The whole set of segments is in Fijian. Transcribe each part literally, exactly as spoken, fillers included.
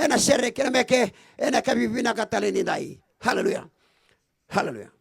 ena sere kei na meke, ena yakavi vinaka tale nidai. Haleluya. Haleluya.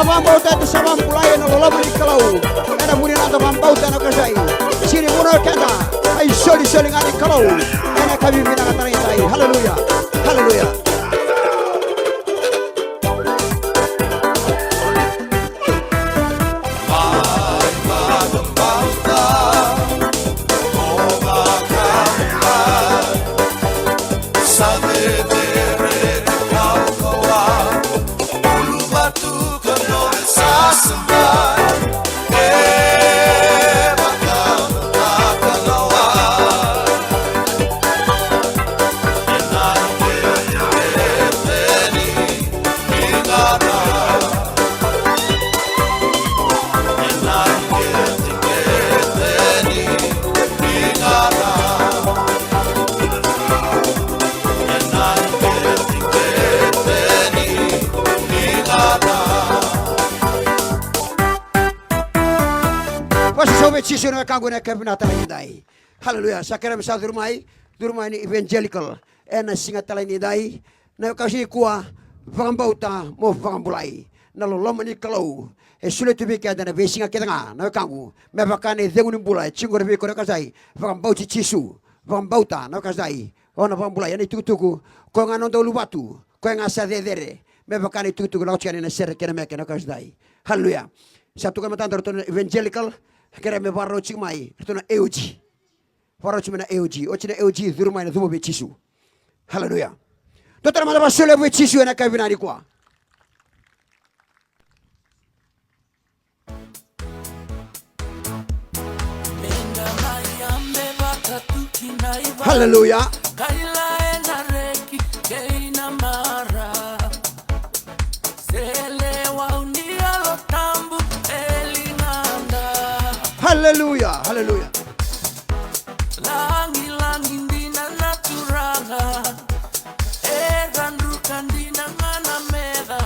Vakabauta eda sa vakabulai ena loloma ni Kalou. Ena vuku ni noda vakabauta na kasai. Sega ni vunau keda. Ai solisoli ga ni Kalou. Ena ka vivinaka tara ni dai. Haleluya. Haleluya. Vakasausau vei Jisu na wekaqu ena yakavi vinaka tale ni dai. Haleluya. Sa kerea me sa curu mai, curu mai ni Evangelical ena siga tale ni dai. Na wekaqu, siga nikua, vakabauta mo vakabulai. Na loloma ni Kalou e solia tu vei keda ena veisiga kece ga, na wekaqu, me vaka na icegu ni bula e tiko qori vei iko na kasai. Vakabauti Jisu. Vakabauta na kasai. O na vakabulai ena itukutuku. Koya ga na noda uluvatu. Koya ga sa cecere. Me vaka na itukutuku lako tiko yani ena sere kei na meke na kasai. Haleluya. Sa tukuna matada ratou na Evangelical. Kerea me vakarau tiko mai ratou na A O G. Vakarau tiko mai na A O G. Oti na A O G, curu mai na cuva vei Jisu. Haleluya. Dua tale mada vakasolevu vei Jisu ena yakavi vinaka nikua. Haleluya. Haleluya, haleluya. Lagilagi dina na Turaga, e ra druka dina ga na meca,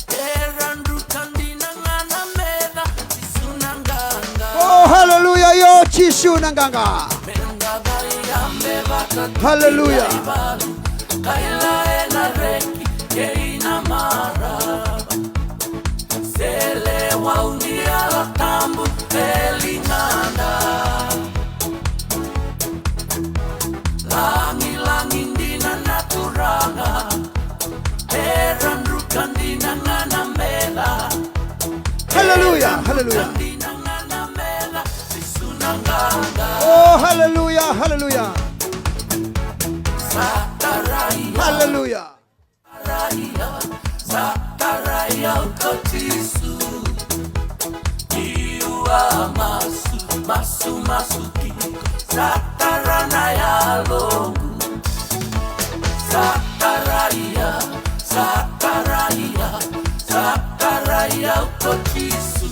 e ra druka dina ga na meca, Jisu na qaqa. Oh, haleluya, io, Jisu na qaqa. Haleluya. Sele wau ni Yalo Tabu e ligana. Lagilagi dina na Turaga, e ra druka dina ga na meca. Haleluya, haleluya. Oh, haleluya, haleluya. Haleluya. Sakaraya, Sakaraya, uko Jisu. Iua masu, masu, masu tiko. Satara na yaloqu. Sakaraya, Sakaraya, Sakaraya, uko Jisu.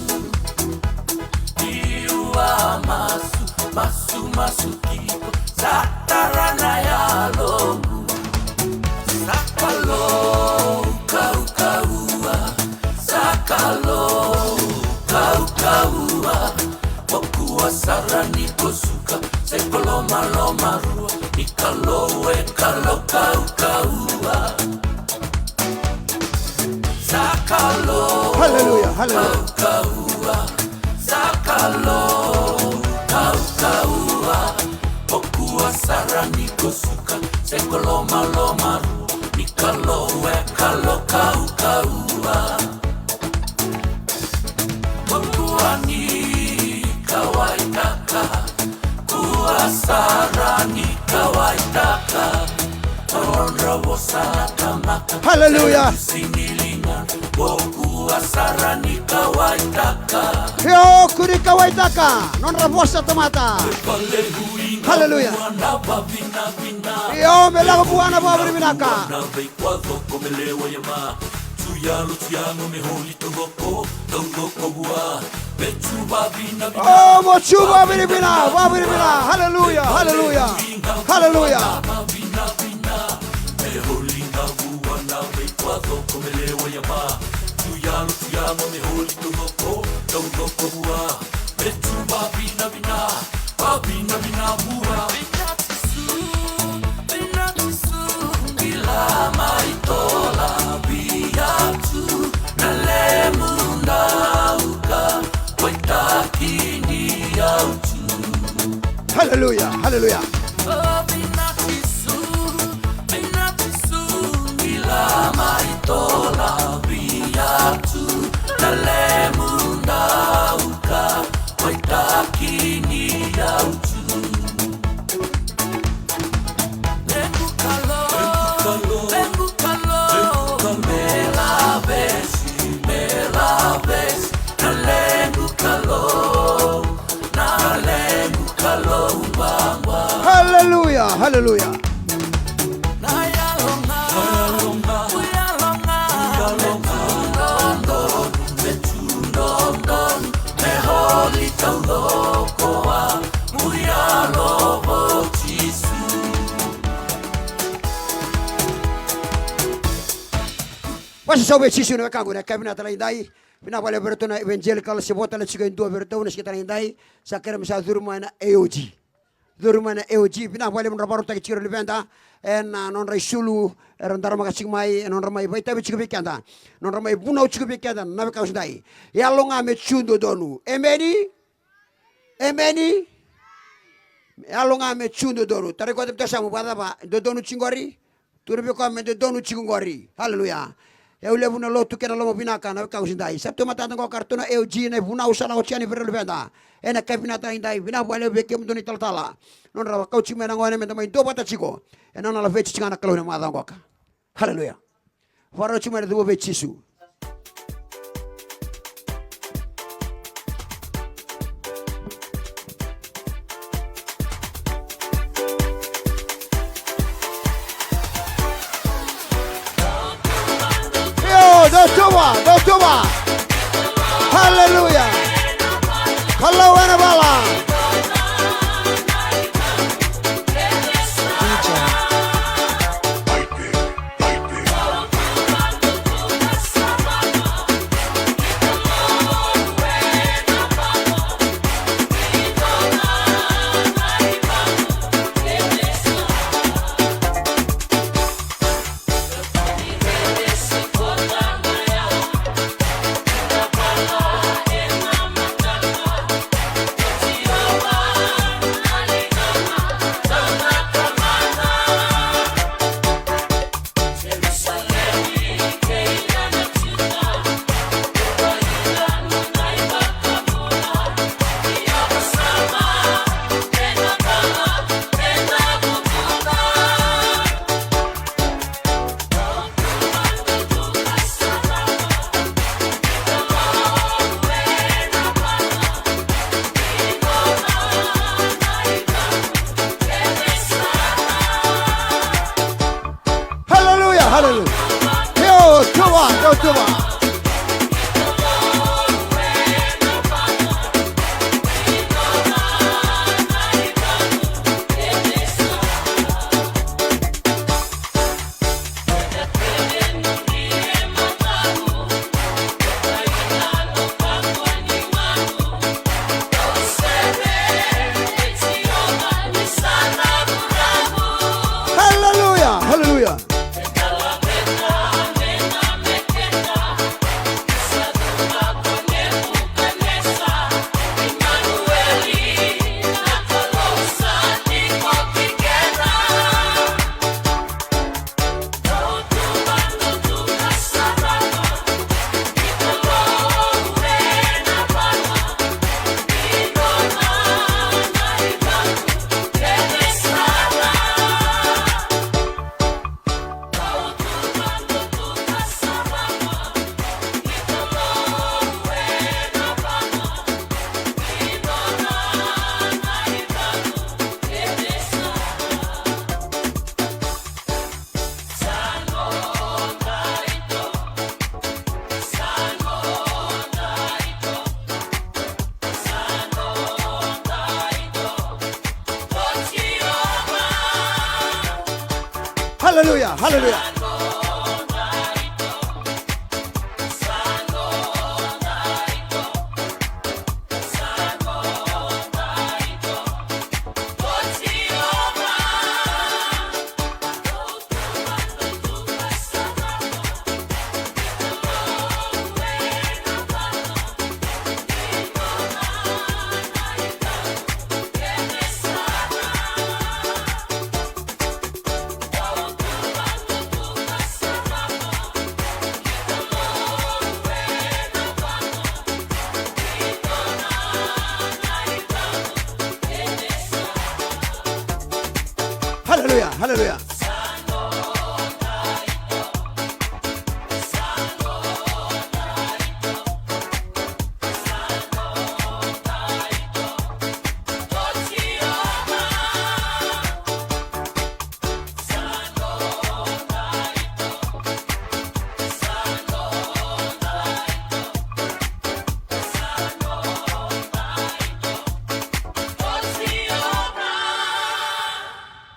Iua masu, masu, masu tiko. Satara na yaloqu. Sa Kalou kaukauwa, sa Kalou kaukauwa. Ko kua sara ni ko suka, se ko lomaloma rua. Ni Kalou e Kalou kaukauwa. Sa Kalou, haleluya, haleluya, kaukauwa. Sa Kalou kaukauwa. Ko kua sara ni ko suka, se ko lomaloma rua. Ni Kalou e Kalou kaukauwa. Ko kua ni kawaitaka, kua sara ni kawaitaka. Nodra vosa na tamata. Haleluya. Sinilinga, ko kua sara ni kawaitaka. Io, kua ni kawaitaka nodra vosa tamata. Haleluya. Io, me lako vua na vakavinavinaka. O, mo tu vavinavina, vavinavina. Haleluya, haleluya, haleluya. Haleluya, haleluya. Haleluya, haleluya. Vasa sau vei Jisu na wekaqu ena yakavi vinaka tale edaidai. Vinaka vakalevu vei iratou na Evangelical, se vo tale tiko e dua vei iratou na siga tale edaidai. Sa kerea me sa curu mai na A O G. Curu mai na A O G, vinaka vakalevu nodra vakarautaki tiko na luveda ena nodra isulu, era daramaka tiko mai, ena nodra mai vakaitavi tiko vei keda, nodra mai vunau tiko vei keda na wekaqu edaidai. Yalo ga me tu dodonu. Emeni? Emeni? Yalo ga me tu dodonu. Tarai koya e dua, sa mu vakacava, dodonu tiko qori? Tukuna vei koya me dodonu tiko qori. Haleluya. E levu na lotu kei na loma vinaka na wekaqu edaidai. Sa tu e matada qo ka ratou na A O G na ivunau sa lako tiko yani vei ira na luveda. Ena yakavi vinaka edaidai, vinaka vakalevu vei kemudou na italatala. Nodra vakau tiko mai na gone meda mai duavata tiko. Ena nona laveti tiko ga na Kalou ena macawa qoka. Haleluya. Vakarau tiko mai na cuva vei Jisu. Io, dou tuva, dou tuva. Haleluya. Kalou ena vala. Haleluya, haleluya. Io, tuva, io, tuva. Haleluya, haleluya. Haleluya, haleluya. Haleluya, haleluya.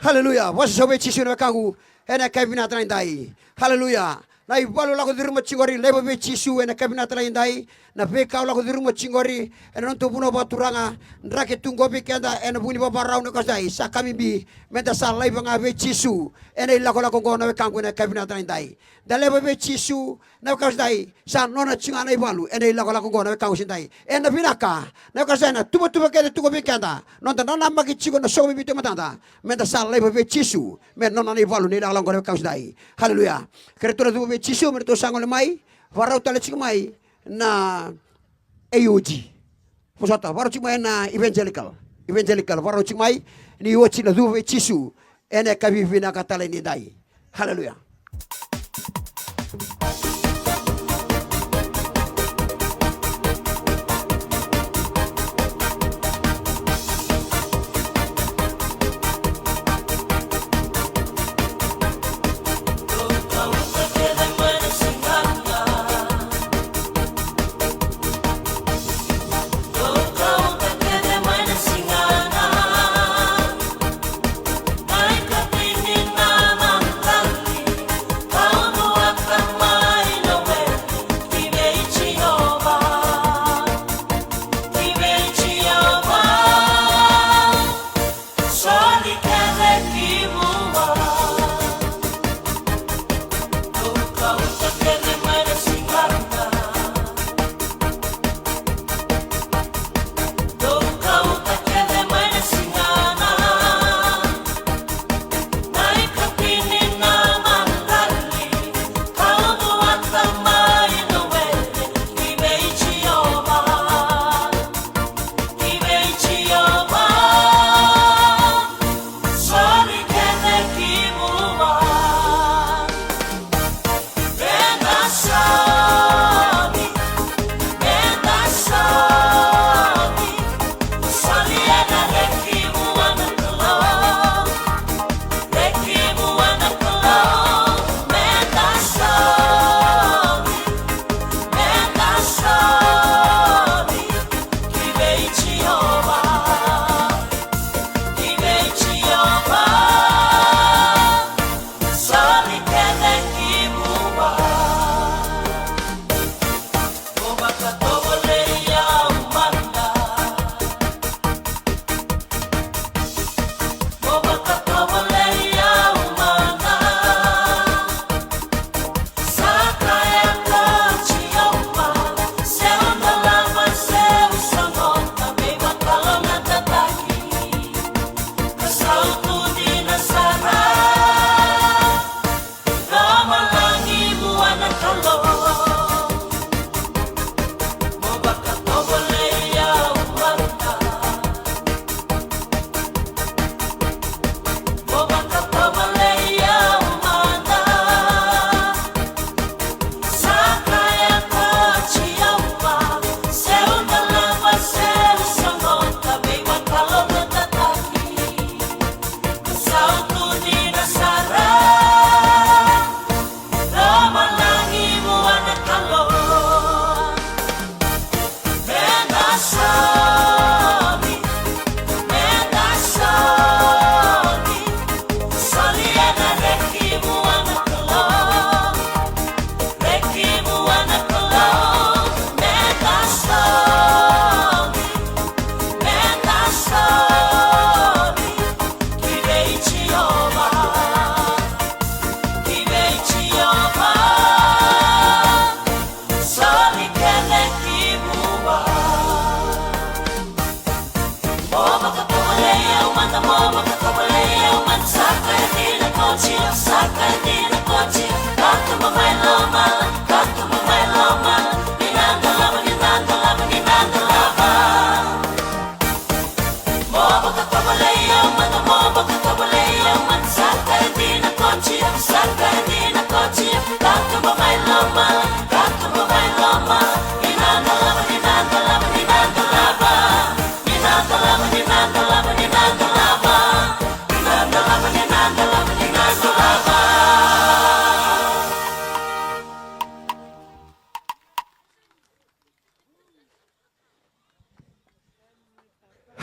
Haleluya. Vosa vei Jisu na wekaqu ena yakavi vinaka tale edai. Haleluya. Na ivalu lako curuma tiko qori, laiva vei Jisu ena yakavi vinaka tale edai. Na veika lako curuma tiko qori ena noda vanua vakaturaga, draki tu qo vei keda ena vuku ni vavarau na wekaqu edai. Sa ka bibi meda sa laiva ga vei Jisu ena ilakolako qo na wekaqu ena yakavi vinaka tale edai. Da laiva vei Jisu na wekaqu edai, sa nona tiko ga na ivalu ena ilakolako qo na wekaqu edai. Ena vinaka na wekaqu edai, na tuvatuva kece tu qo vei keda, noda nanamaki tiko na soqo bibi tu e matada, meda sa laiva vei Jisu me nona na ivalu na ilakolako qo na wekaqu edai. Haleluya. Kerea tu na cuva vei Jisu me ratou sa gole mai, varau tale tiko mai na A O G. Vosota, varau tiko mai na evangelical. Evangelical, varau tiko mai, ni oti na cuva vei Jisu ena yakavi vinaka tale ni dai. Haleluya.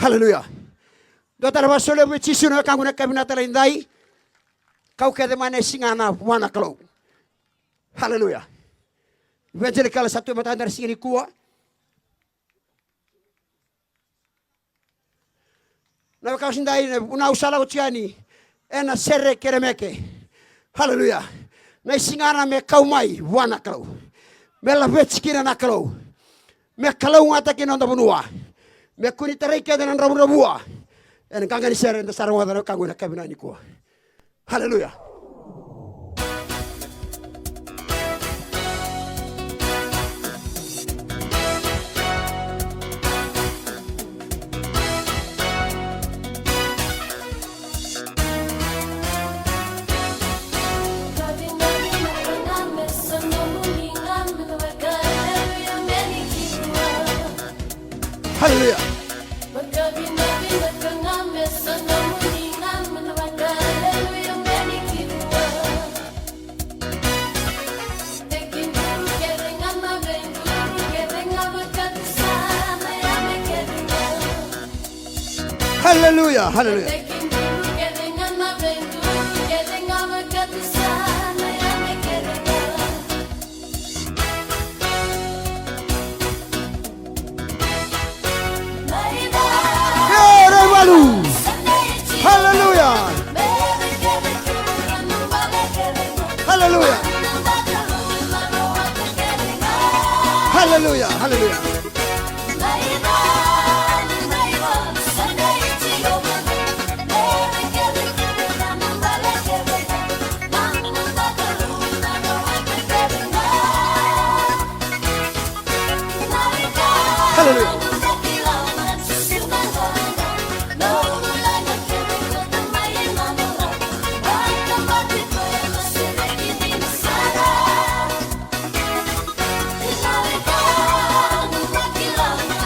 Haleluya. Dua tale vakasolevu vei Jisu na wekaqu na yakavi vinaka tale edai. Kau kece mai na isigana vua na Kalou. Haleluya. Evangelical sa tu e matada na siga nikua. Na wekaqu edaidai, na vunau sa lako tiko yani ena sere kei na meke. Haleluya. Na isigana me kau mai vua na Kalou. Me laveti kina na Kalou. Me kalougata kina noda vanua. Me kua ni tarai keda na dravudravua. Ena qaqa ni sere eda sa rogoca na wekaqu ena yakavi vinaka nikua. Haleluya. Haleluya. Haleluya, haleluya. Io, raivalu. Haleluya. Haleluya. Haleluya, haleluya. Haleluya.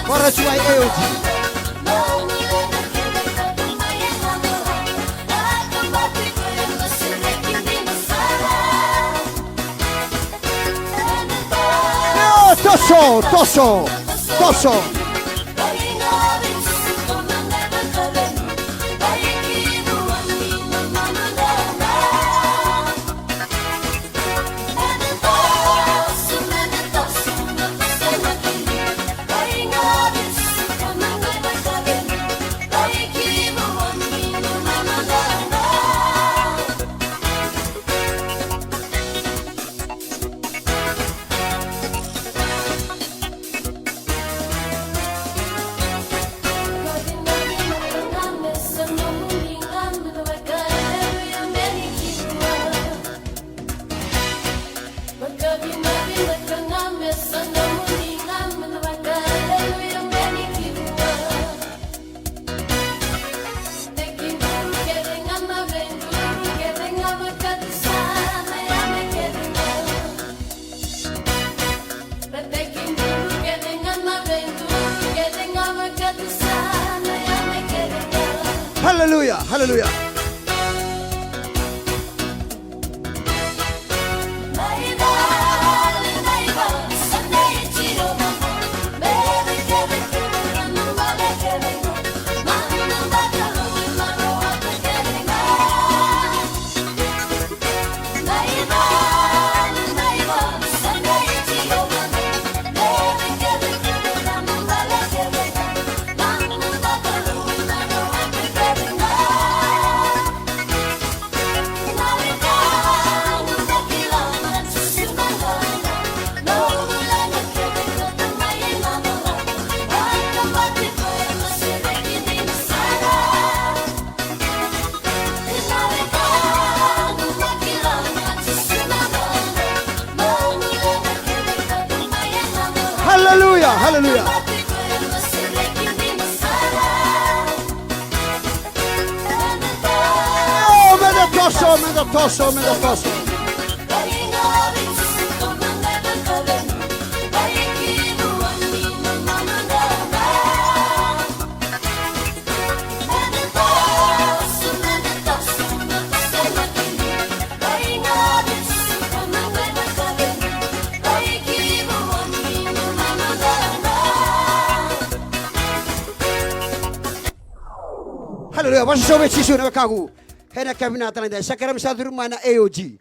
Ora tu ai e oti. Io, toso, toso, toso. Haleluya, haleluya. Haleluya, haleluya. Oh, meda toso, meda toso, meda toso. Haleluya. Vakasausau vei Jisu na wekaqu. Ena yakavi vinaka tale ni dai, sa kerea me sa curu mai na A O G.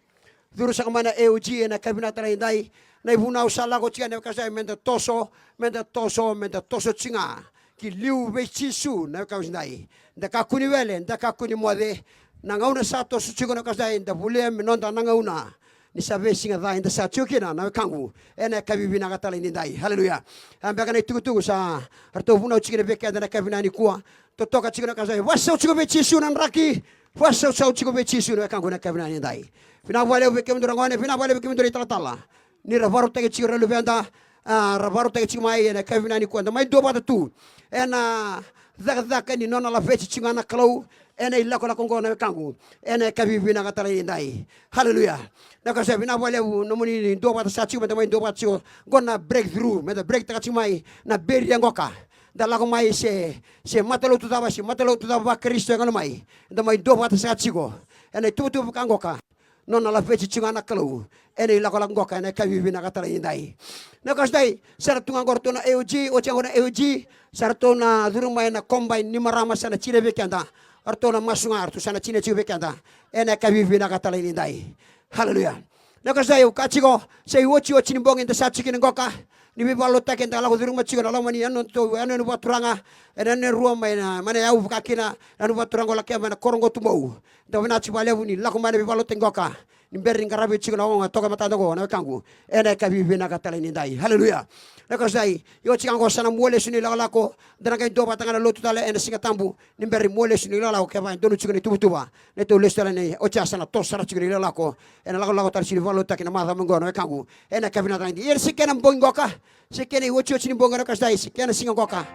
Curu saka mai na A O G ena yakavi vinaka tale ni dai. Na ivunau sa lako tiko ena wekaqu sa meda toso, meda toso, meda toso tiko ga ki liu vei Jisu na wekaqu sa dai. Da kakua ni wele, da kakua ni moce. Na gauna sa toso tiko na wekaqu sa dai, da volia me noda na gauna. Ni sa veisiga ca eda sa tiko kina na wekaqu. Ena yakavi vinaka tale ni dai. Haleluya. A beka na itukutuku sa ratou vunau tiko na vei keda na yakavi vinaka nikua. Totoka tiko na wekaqu sa dai. Vakasausau tiko vei Jisu na draki. Vakasausau tiko vei Jisu na wekaqu na yakavi vinaka ni dai. Vinaka vakalevu vei kemudou na gone, vinaka vakalevu vei kemudou na italatala. Ni ra vakarautaki tiko na luveda, a, ra vakarautaki tiko mai ena yakavi vinaka nikua. Da mai duavata tu ena cakacaka ni nona laveti tiko ga na Kalou ena ilakolako oqo na wekaqu. Ena yakavi vinaka tale ni dai. Haleluya. Na ka sa vinaka vakalevu nomuni duavata sa tiko, meda mai duavata tiko. Oqo na breakthrough, meda break taka tiko mai na barrier qoka. Da lako mai se, se matalotu cava, se matalotu cava vaKarisito e gole mai. Da mai duavata saka tiko ena ituvatuva vaka qoka. Nona laveti tiko ga na Kalou ena ilakolako qoka ena yakavi vinaka tale ni dai. Na ka sa dai, sa ra tu ga qo ratou na A O G, oti ga qo na A O G, sa ratou na curu mai na combine ni marama sa na tini vei keda. Ratou na masu ga, ratou sa na tini tiko vei keda ena yakavi vinaka tale ni dai. Haleluya. Na ka sa dai, au kaya tiko, sa iotioti ni bogi eda sa tiko kina qoka. Ni veivakalotutaki eda lako curuma tiko na loma ni yanu, tou yanu, yanu vakaturaga. Ena yanu e rua mai na, mai na yau vaka kina na yanu vakaturaga o Lakeba ena koro qo Tumau. Da vinaka tiko vakalevu ni lako mai na veivakalotutaki qoka. Ni bera ni qaravi tiko na oga toka e matada qo na wekaqu. Ena yakavi vinaka tale ni dai. Haleluya. Na ka sa dai, io tiko qo sa na mua lesu ni lakolako. Da na qai duavata ga na lotu tale ena Siga Tabu. Ni bera ni mua lesu ni lakolako kevaka e donu tiko na ituvatuva. Na tou lesu tale ni oti sa na toso sara tiko ni lakolako. Ena lakolako tale tiko ni vakalotutaki na macawa mai qo na wekaqu. Ena yakavi vinaka tale ni dai. Ia se kena bogi qoka. Se kena iotioti ni bogi na ka sa dai, se kena siga qoka.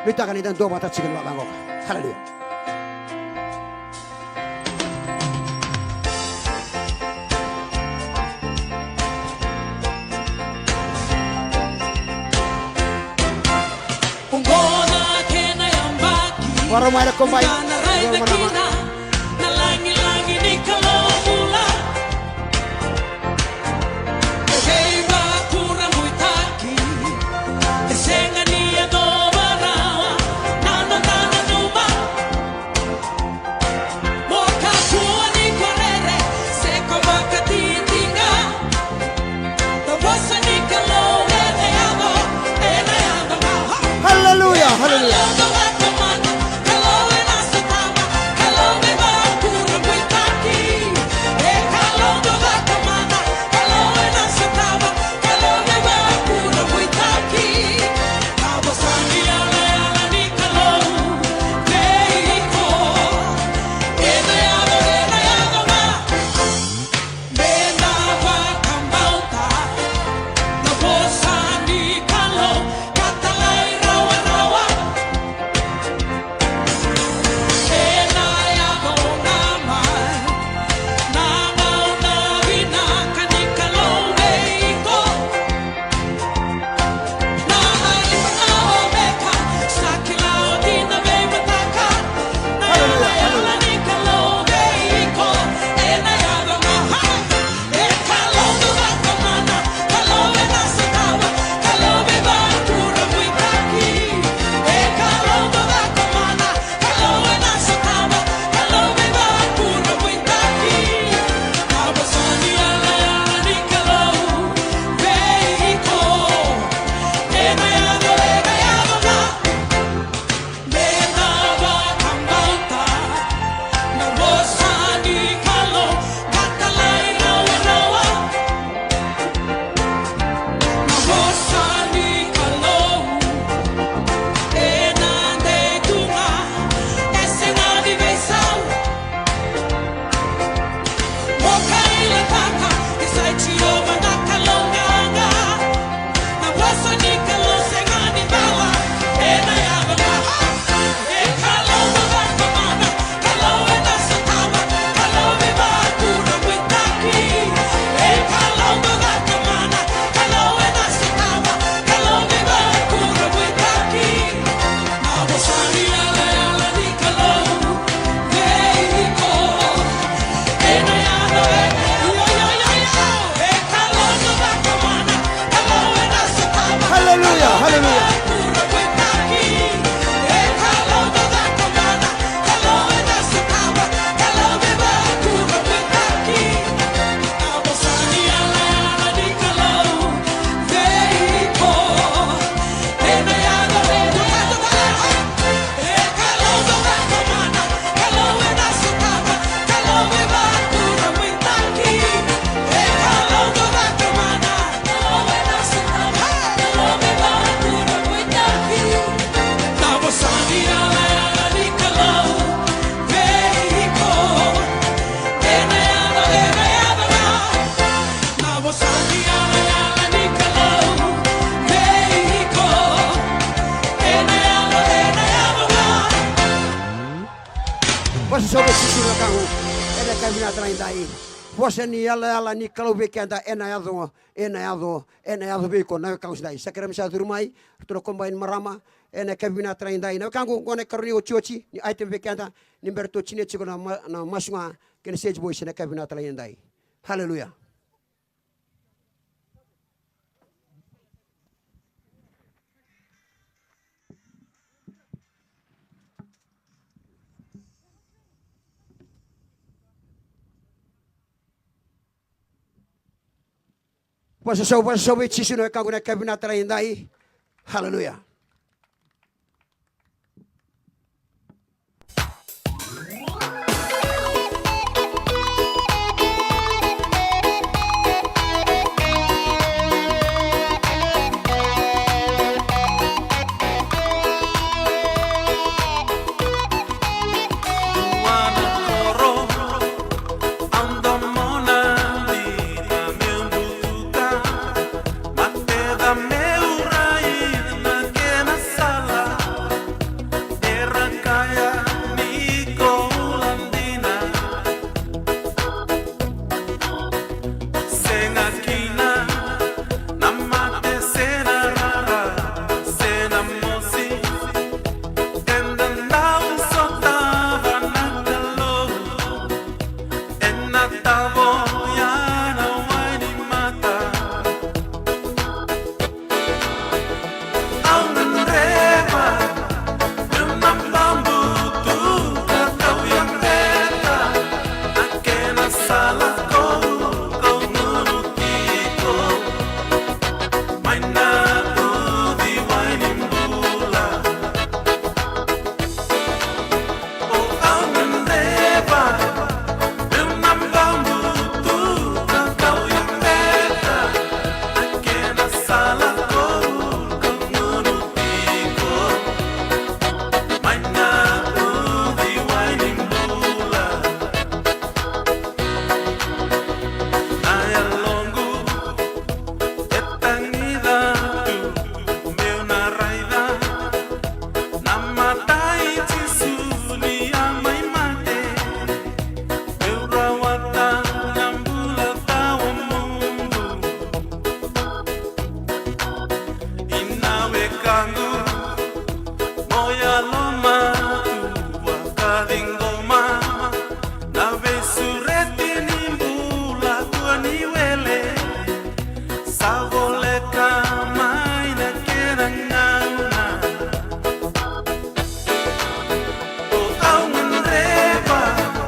Nuitaka ni da duavata tiko ni vaka qoka. Haleluya. Oqo na kena yabaki. Vara mai na combine. Oqo na marama. Na lagilagi ni Kalou bula. E veivakurabuitaki. E sega ni yacova rawa na noda nanuma. Mo kakua ni ko rere se ko vakatitiqa. Na vosa ni Kalou ena yaco ena yadra ga. Haleluya, haleluya. Kalou ena sotava, Vosa sobu vei Jisu na wekaqu. Ena yakavi vinaka tale edai. Vosa ni yalayala ni Kalou vei keda ena yaco, ena yaco, ena yaco vei iko na wekaqu edai. Sa kerea me sa curu mai, ratou na combine marama. Ena yakavi vinaka tale edai na wekaqu, qo na ikarua ni otioti ni item vei keda, ni bera ratou tinia tiko na ma-, na masu ga kei na Stage Boys ena yakavi vinaka tale edai. Haleluya. Vosa sobu, vosa sobu vei Jisu na wekaqu ena yakavi vinaka tale edai. Haleluya.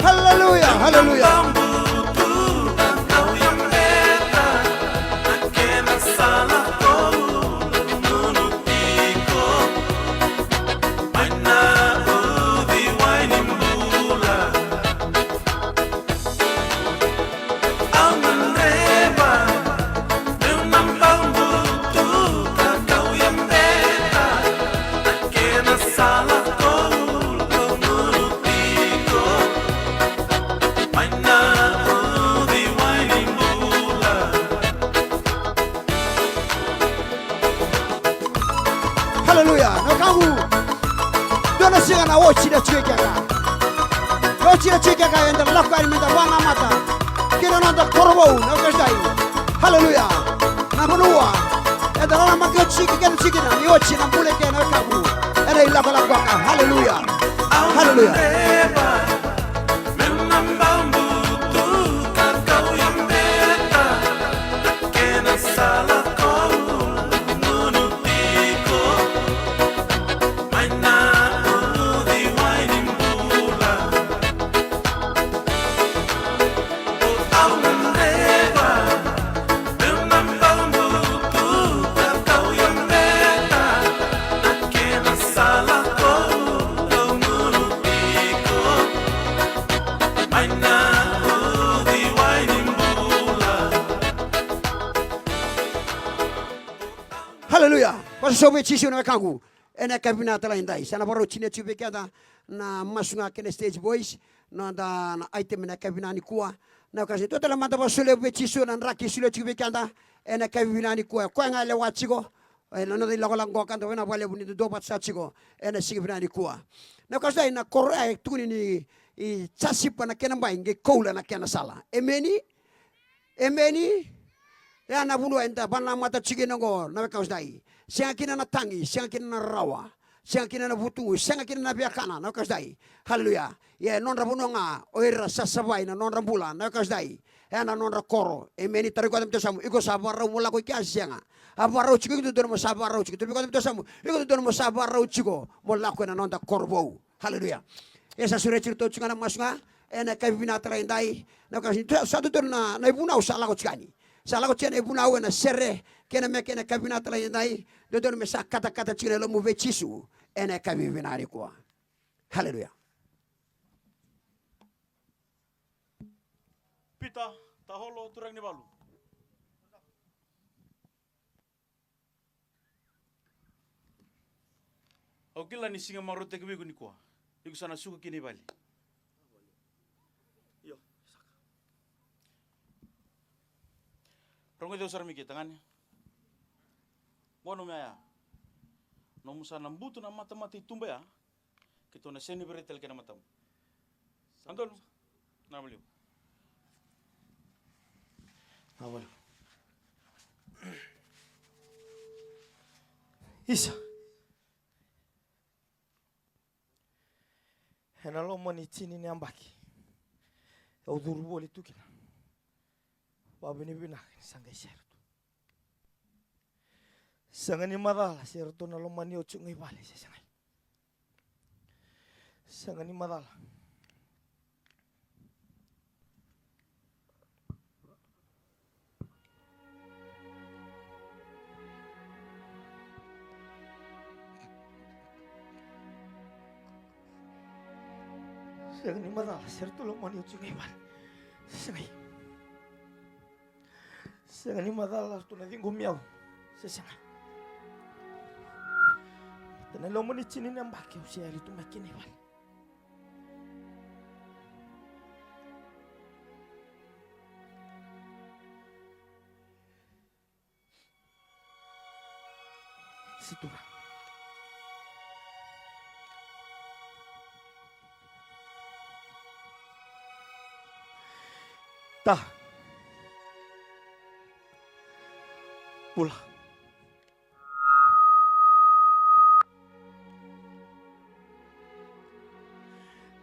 Haleluya, haleluya. Haleluya. Na wekaqu, dua na siga na oti na tiko i keka. Na oti na tiko i keka eda lako yani meda vakanamata kei na noda korovou na Wekaqu. Haleluya. Na vanua eda nanamaki oti tiko kina, tiko kina ni oti na bula i ke na wekaqu. Ena ilakolako beka. Haleluya. Haleluya. Haleluya. Vosa sobu vei Jisu na wekaqu. Ena yakavi vinaka tale edai. Sa na vakarau tinia tiko vei keda na masu ga kei na Stage Boys. Noda na item ena yakavi vinaka nikua. Na wekaqu, dua tale mada vakasolia vei Jisu na draki solia tiko vei keda. Ena yakavi vinaka nikua. Koya ga e lewa tiko. Ena noda ilakolako qo ka da vinaka vakalevu ni da duavata sara tiko ena siga vinaka nikua. Na wekaqu, sa i na koro e tukuni ni I jasipa na kena bai, qai koula na kena sala. Emeni. Emeni. Ya na vanua eda vakanamata tiko kina oqo na wekaqu siga edai. Sega kina na tagi, sega kina na rarawa, sega kina na vutugu, sega kina na viakana na wekaqu siga edai. Haleluya. Ia e nodra vanua ga o ira sa savai na nodra bula na wekaqu siga edai. Ya na nodra koro. Emeni. Tarai koya na yasamu. Iko sa vakarau mo lako i kea se sega? A vakarau tiko. Iko dodonu mo sa vakarau tiko? Tarai koya na yasamu. Iko dodonu mo sa vakarau tiko mo lako ena noda koro vou? Haleluya. E sa sureti iratou tiko ga na masu ga ena yakavi vinaka tale edai. Na ka sa dodonu na, na ivunau sa lako tiko yani. Sa lako tiko na ivunau ena sere kei na me kei na yakavi vinaka tale edai. Dodonu me sa katakata tiko na lomamu vei Jisu ena yakavi vinaka nikua. Haleluya. Pita, Taholo, turaga ni valu. Au kila ni siga marautaki vei iko nikua. Iko sa na suka kina i vale. Io, saka. Rogoci au sara mai ke, tagane. Qo nomu yaya. Nomu sa na butu na matamata i tuba ya. Keitou na sega ni veiraitaki ena matamu. Sa donu. Na valiu. Na valiu. Isa. Ena loma ni tini ni yabaki au curu voli tu kina. Vakavinavinaka ni sa qai sere tu. Sega ni macala se ratou na lomani au tiko ga i vale se sega. Sega ni macala. Sega ni macala se ratou lomani au tiko ga i vale se sega. Sega ni macala ratou na ciqomi au se sega. Ena loma ni tini na yabaki au se yali tu mai kina i vale. Situra. Ta. Bula.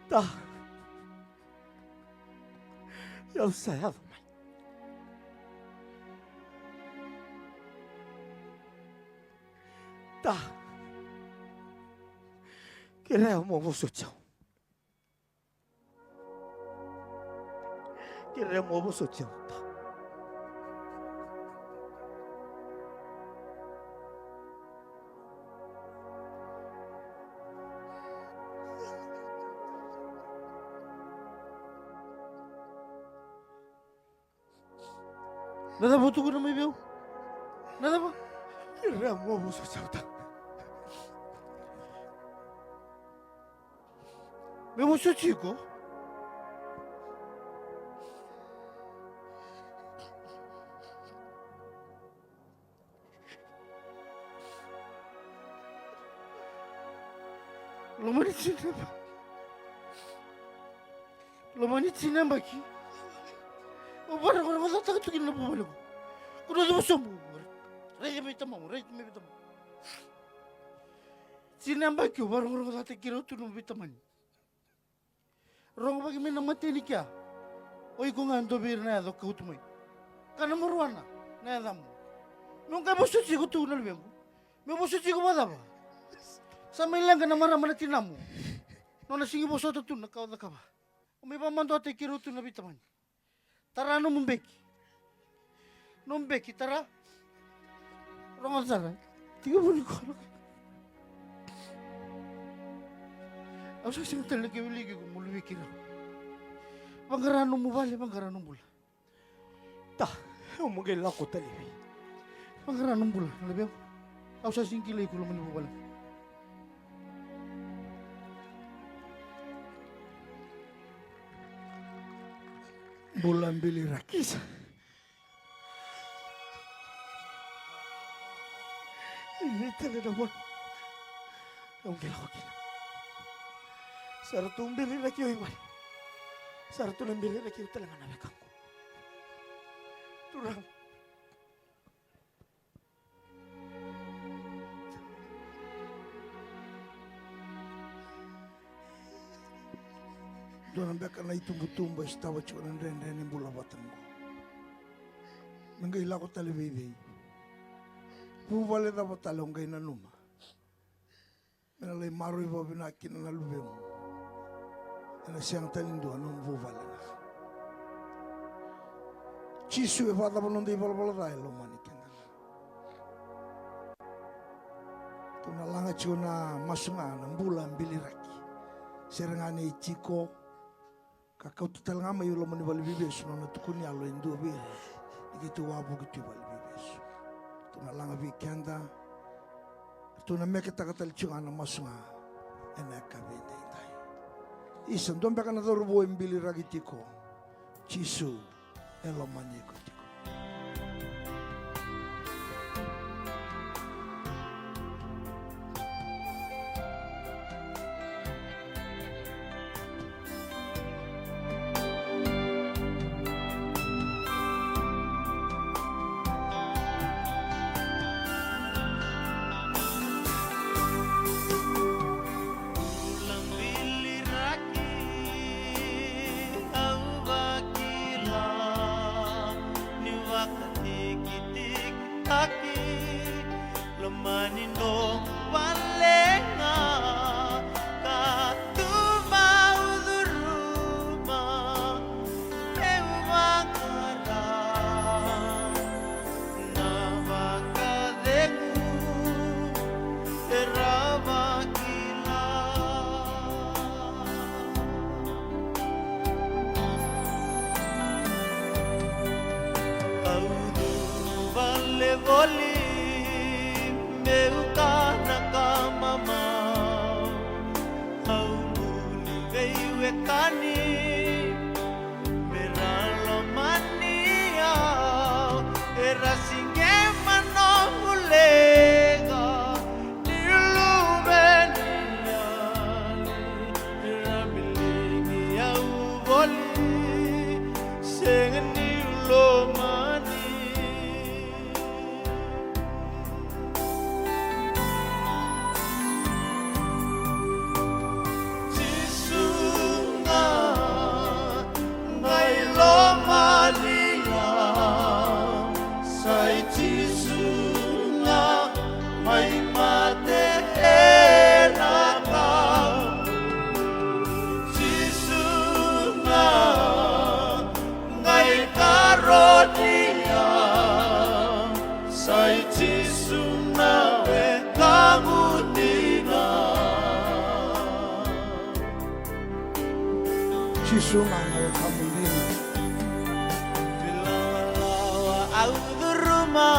Ta. Au sa yaco mai. Ta. Kerea mo vosoti au. Kerea mo vosoti au, ta. Na cava o tukuna mai vei au? Na cava? Kerea mo vosoti au, ta. Me vosoti iko? Loma ni tini na yabaki. Loma ni tini na yabaki. Au vakarogorogocataka tu kina na vuvale qo. Ko na cuva sobu. Raica mai tamamu, raica mai tamamu. Tini na yabaki au vakarogorogocataki ira tu na veitamani. Rogovaki mai na mateni kea. O iko ga dua vei ira na yaca o kauta mai. Ka na maruana na yacamu. Meu qai vosoti iko tu na luvequ. Meu vosoti iko vakacava? Sa mai leqa na marama na tinamu. Nona sigi vosota tu na ka o cakava. O mai vakamaduataki keirau tu na veitamani. Tara nomu beki. Nomu beki, tara. Rogoca sara. Tekivu nikua. Au sa sega tale na kena wiliki iko mo luvei keirau. Vaqara nomu vale, vaqara nomu bula. Ta, au mo qai lako tale i vei. Vaqara nomu bula, na luvequ. Au sa sega ni kilai iko loma ni vuvale. Bula bili rakisa. Ni tale na vona. Au qai lako kina. Sa ratou bili raki au i vale. Sa ratou na biliraki au tale ga na wekaqu. Turaga. Dua na beka na itubutubu e sotava tiko na dredre ni bula vata qo. Me qai lako tale vei vei? Vuvale cava tale o qai nanuma me na lai maroroi vakavinaka kina na luvemu? Ena sega tale ni dua na nomu vuvale ga. Jisu, e vakacava noda ivalavala ca, e lomani keda ga. Tou na laga tiko na masu ga na bula biliraki. Sere ga ni tiko ka kauta tale ga mai loma ni valeniveivesu na nona tukuni yalo e dua vei ira ni keitou wavoki tu i valeniveivesu. Tou na laga vei keda. Tou na meketaka tale tiko ga na masu ga ena yakavi edaidai. Isa, dua beka na cauravou e biliraki tiko? Jisu e lomani iko tiko. Bula biliraki au vakila ni vakatikitikitaki, lomani noqu vale ga ka tu vau curuma. Meu vaqara na vakacegu era vakila. Au curu vale voli meu kana ka mamau. Au buli veiwekani me ra lomani au, era sigema noqu leqa. Niu luve ni yali, era biligi au voli, sega niu lomani. Jisu ga, qai lomani au. Sa i Jisu ga, mai mate ena kau. Jisu ga, qai karoni au. Sa i Jisu na wekaqu dina. Jisu ga na wekaqu dina. Veilawalawa au curuma,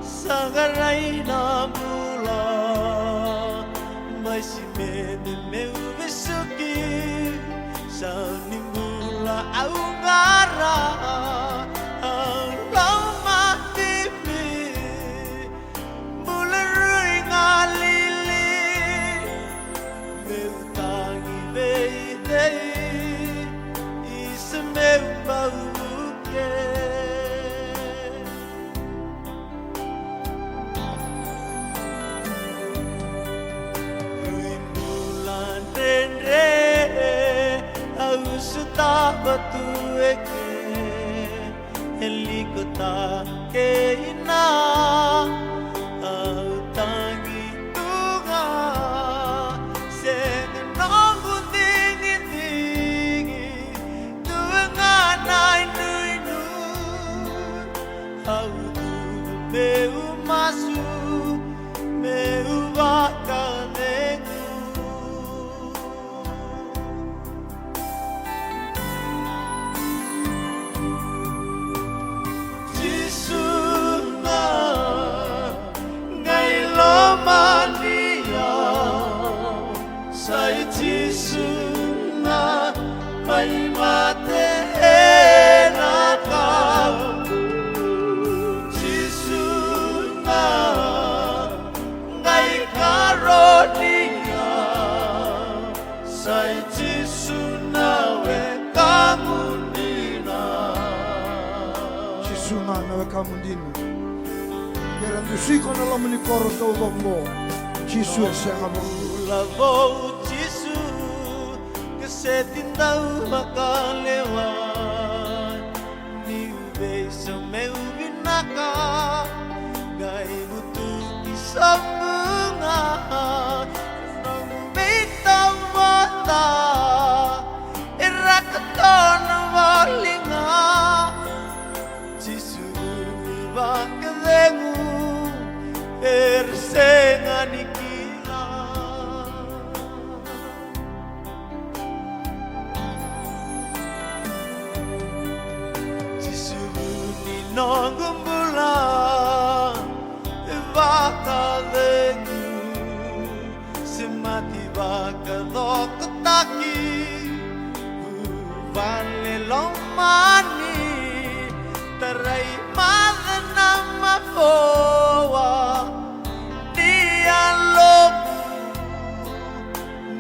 sa qarai na bula. Mai simede meu vesuki, sa ni bula au qara, au lomativi. Bula rui galili, meu tagi vei cei, isa meu bau vuke. Rui bula dredre au sotava tu eke. E likota kei na au tagi tu ga, sega noqu digidigi, dua ga na inuinui. Au cuva meu masu, meu vakacegu. Jisu ga, qai lomani au. Sa i Jisu ga, mai mate ena kau. Jisu ga, qai karoni au. Sa i Jisu na wekaqu Na wekamu dina. Ke ra dusi iko na loma ni koro taucoko qo, Jisu e sega vakadua. Bula vou Jisu, ke seti dau vakalewa. Niu veisau meu vinaka, qai vutuki sobu ga. Noqu veitavoca e ra katona voli ga. Jisu ni vakacegu, era sega ni kila. Jisu ni noqu bula, e vakacegu. Semati vakacokotaki, vuvale lomani, tarai maca na mavoa ni yaloqu,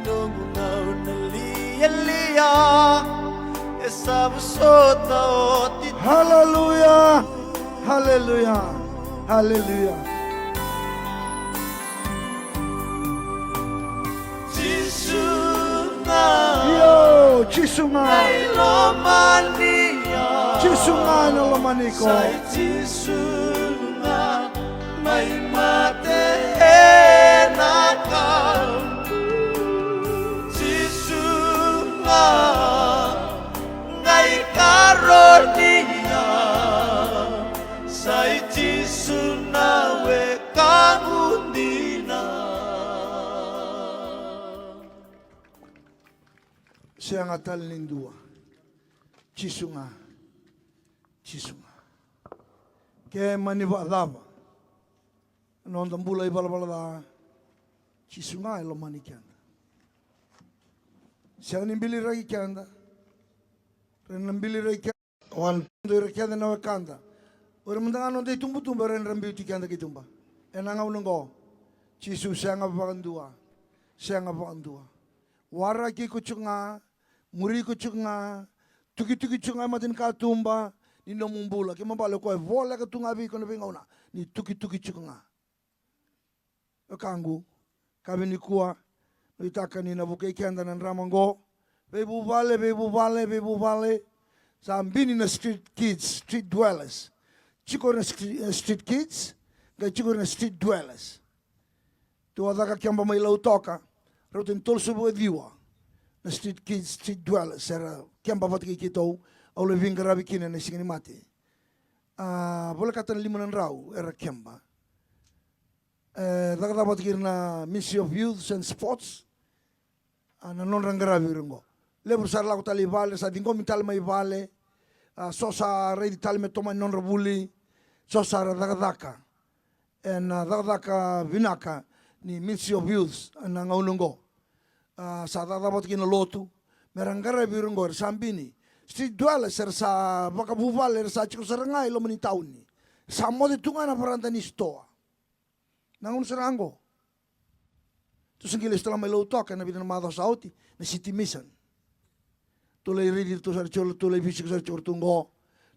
noqu gauna lialia, e sa vosota oti. Haleluya, haleluya, haleluya. Jisu ga. Io, Jisu ga. Mai lomani au. Jisu ga ena lomani iko. Sai Jisu ga mai mate ena kau. Jisu ga qai karoni au. Sai Jisu na wekamu dina. Sega tale ni dua. Jisu ga. Jisu ga. Ke mani vakacava na noda bula ivalavala ca, Jisu ga e lomani keda. Sega ni biliraki keda. Ra na biliraki keda. Wan, dou ira kece na wekada. O ira mada ga noda itubutubu era na biuti keda ki tuba. Ena gauna oqo, Jisu sega vakadua. Sega vakadua. Waraki iko tiko ga, muri iko tiko ga, tukituki tiko ga e mata ni katuba ni nomu bula. Kena ibalebale o koya e voleka tu ga vei iko na veigauna ni tukituki tiko ga. Wekaqu, ka vei nikua, nuitaka ni na vukei keda na drama oqo. Veivuvale, veivuvale, veivuvale. Sa bini na street kids, street dwellers. Tiko na street, eh, street kids, qai tiko na street dwellers. Tou a caka keba mai Lautoka, rauta ni tolusagavulu ka ciwa na street kids, street dwellers, era keba vata kei keitou, au lai veiqaravi kina ena Siga ni Mate. A, volekata na lima na drau era keba. E, cakacaka vata kei ira na Ministry of Youth and Sports. A, na nodra qaravi ira oqo. Levu sa ra lako tale i vale, sa ciqomi tale mai vale. A, so sa raici tale me tomani nodra vuli. So sa ra cakacaka ena, a, cakacaka vinaka ni Ministry of Youth ena gauna oqo. A, sa cakacaka vata kei na lotu me ra qaravi ira oqo era sa bini. Street dwellers era sa vakavuvale, era sa tiko sara ga i loma ni tauni. Sa moce tu ga na varada ni sitoa. Na gauna sara ga oqo. Tou sa qai lesu tale mai Lautoka ena vica na macawa sa oti, na City Mission. Tou lai raici iratou sara tiko, tou lai veisiko sara tiko iratou oqo.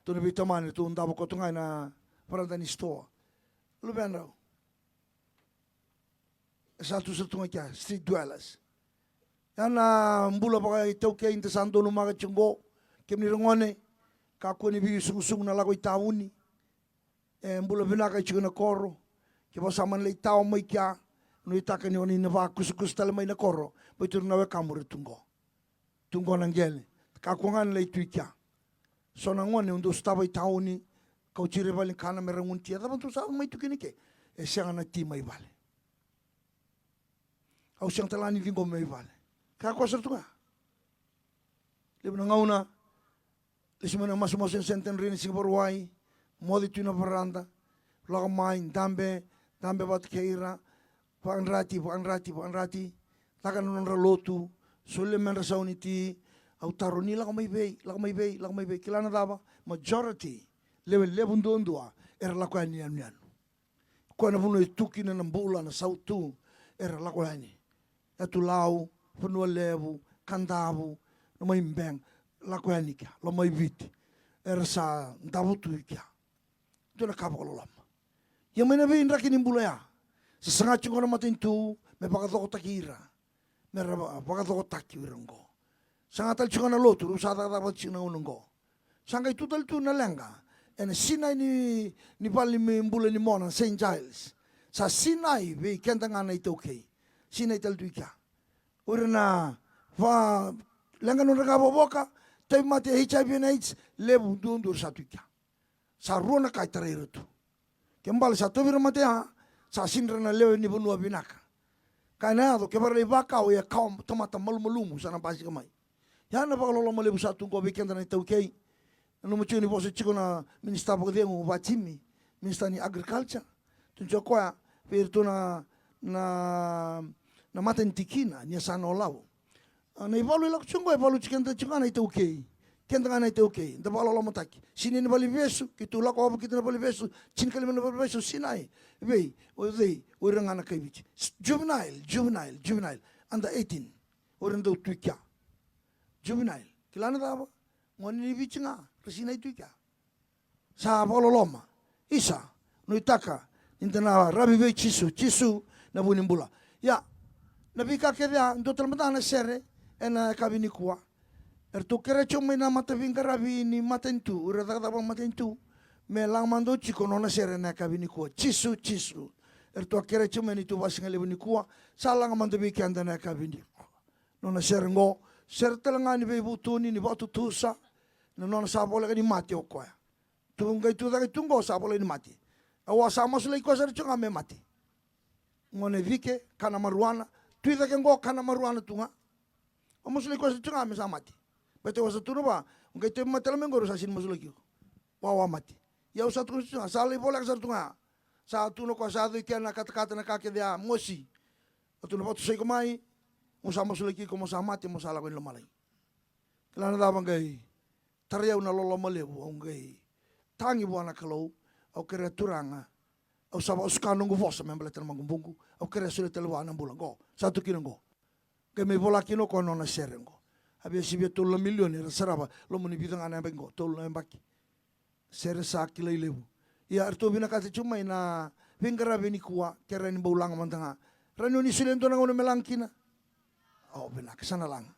Tou na veitamani, tou davo koto ga ena varada ni sitoa. Luvedrau. E sa tu sara tu ga kea, street dwellers. Ya na bula vakaitaukei da sa donumaka tiko oqo. Kemuni ra gone, kakua ni veisugusugu na lako i tauni. E bula vinaka e tiko na koro. Kevaka sa mani lai tawa mai kea, nuitaka ni o ni na vakusakusa tale mai na koro, baleta o ira na wekamu era tu qo. Tu qo na qele. Kakua ga ni lai tu i kea. So na gone au dau sotava i tauni, kauti ira i vale ni kana me ra gunu ti. A cava dou sa mai tu kina i ke? E sega na ti mai vale. Au sega tale ga ni ciqomi mai vale. Kakua sara tu ga. Levu na gauna, lesu mai na masumasu ena Centenary ni siga Vakarauwai, moce tu ena varada, lako mai, dabe, dabe vata kei ira, vakayadrati, vakayadrati, vakayadrati, caka na nodra lotu, solia me dra sauni ti, au taro ni lako mai vei, lako mai vei, lako mai vei, kila na cava, majority, lewe levu duadua, era lako yani yanuyanu. Koya na vanua e tu kina na bula, na sautu, era lako yani. Yatu Lau, Vanua Levu, Kadavu, Lomaibega, lako yani kea, Lomaiviti. Era sa davo tu i kea. Dua na ka vakaloloma. Ia mai na veidraki ni bula ya, sa saga tiko na matanitu me vakacokotaki ira, me ra va-, vakacokotaki ira oqo. Saga tale tiko na lotu, rau sa cakacaka vata tiko na gauna oqo. Sa qai tu tale tu na leqa ena sinai ni, ni vale ni bula ni mona, Saint Giles. Sa sinai vei keda ga na iTaukei. Sinai tale tu i kea. O ira na va-, leqa nodra ga vavoka, tauvimate, H I V and AIDS, levu duadua sa tu i kea. Sa rua na ka e tarai ira tu. Ke bale sa tauvi ira mate ya, sa sinai ira na lewe ni vanua vinaka. Ka ena yaco, kevaka era lai vakau, e kawa tamata malumalumu, sa na basika mai. Ya na vakaloloma levu sa tu qo vei keda na iTaukei. Nanuma tiko ni vosa tiko na minisita vakacegu, Vatimi, minisita ni agriculture. Tukuna tiko o koya vei iratou na, na, na mata ni tikina, ni yasana o Lavo. A, na ivalu e lako tiko qo, e valu tiko keda tiko ga na iTaukei. Keda ga na iTaukei, da vakalolomataki. Sinai na valevesu, keitou lako vata kina na valevesu, tinikalima na valevesu, sinai. Vei, o cei, o ira ga na kai Viti. S-, juvenile, juvenile, juvenile. Under eighteen. O ira dau tu i kea. Juvenile. Kila na cava? Gone ni Viti ga, ra sinai tu i kea. Sa vakaloloma. Isa, nuitaka ni da na ravi vei Jisu, Jisu na vu ni bula. Ia, na veika kece ya, dua tale mada na sere ena yakavi nikua. Eratou kerea tiko mai na mata veiqaravi ni matanitu, ira cakacaka vakamatanitu, me laga mada tiko nona sere ena yakavi nikua. Jisu, Jisu. Eratou a kerea tiko mai na neitou vakasigalevu nikua, sa laga mada vei keda na yakavi nikua. Nona sere qo, sere tale ga ni veivutuni, ni vakatutusa, na nona sa voleka ni mate o koya. Tu qai tu cake tu qo sa voleka ni mate. Au a sa masulaki koya sara tiko ga me mate. Gone cike, kana maruana, tu i cake qo kana maruana tu ga. Au masulaki koya sara tiko ga me sa mate. Baleta au sa tukuna vua, o qai tauvimate tale mai qori au sa sega ni masulaki iko. Wawa mate. Ia au sa tukuna sara tiko ga, sa lai voleka sara tu ga. Sa tukuna o koya sa yaco i kea na katakata na ka kece ya, mosi. Au tukuna vakatusai iko mai, mo sa masulaki iko mo sa mate, mo sa lako i lomalagi. Kila na cava qai tarai au na loloma levu, au qai tagi vua na Kalou, au kerea Turaga, au sa vakasuka noqu vosa me baleta na maqubuqu, au kerea solia tale vua na bula qo, sa tu kina qo. Qai mai vola kina o koya na nona sere qo. A via sivia tolu na milioni, era sarava, loma ni vica ga na yabaki qo, tolu na yabaki. Sere sa kilai levu. Ia, eratou vinakata tiko mai na veiqaravi nikua, kerea ni bau laga mada ga. Rawa ni o ni solia e dua na gauna me laga kina? Au vinaka, sa na laga.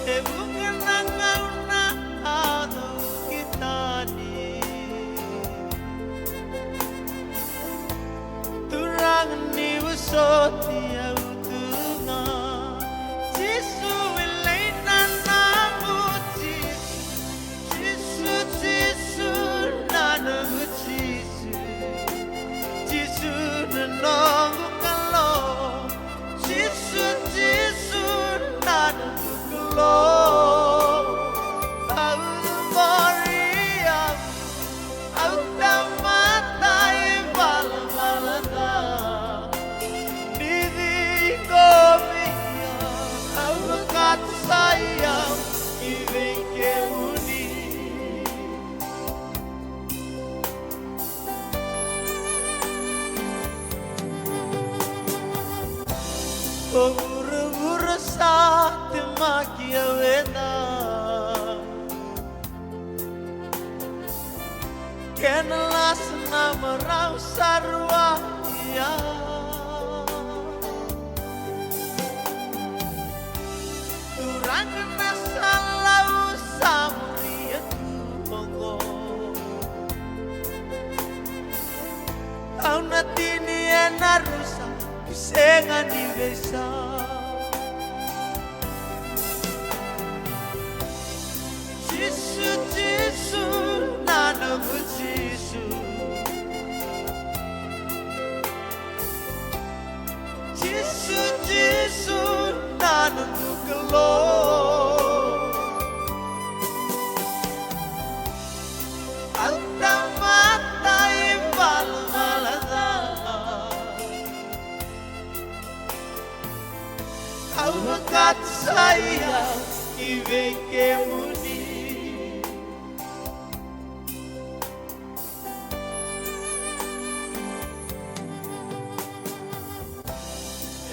E vuqa na gauna a cau ki tani. Turaga ni vosoti au tu ga. Jisu e lai na noqu Jisu. Jisu, Jisu na noqu Jisu. Jisu na noqu Kalou. Jisu, Jisu na noqu Kalou. Au na muri au, au tamata ivalavala ca. Ni ciqomi au, au vakatau au ki vei kemuni. O vuravura sa temaki au ena. Kena lasa na marau sa rua ia. Turaga na sala au sa muria tu oqo. Au na tini ena rusa, sega ni veisau. Jisu, na noqu Kalou. Au tamata ivalavala ca. Au vakatusa i au ki vei kemuni.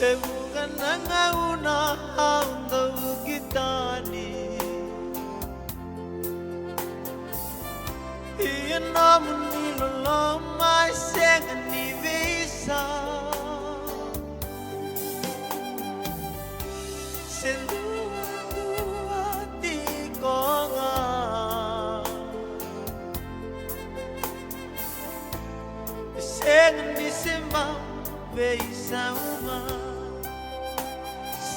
E vuqa na gauna au dau vuki tani. Ia nomuni loloma e sega ni veisau. Se duadua tiko ga. Sega ni se bau veisau mai.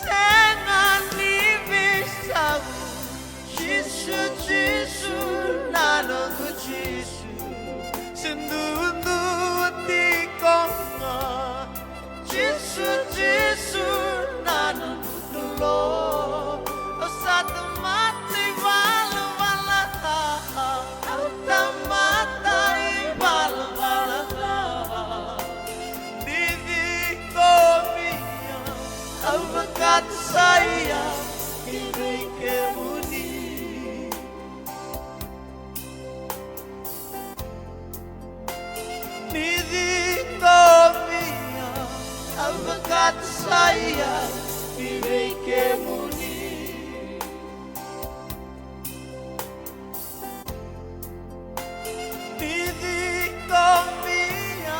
Sega ni veisau. Jisu, Jisu, na noqu Jisu. Se duadua tiko ga. Jisu, Jisu, na noqu Kalou. Au sa tamata ivalavala ca. Au tamata ivalavala ca. Ni ciqomi au, au vakatusa i au ki vei kemuni. Ni ciqomi au, au vakatusa i au ki vei kemuni. Ni ciqomi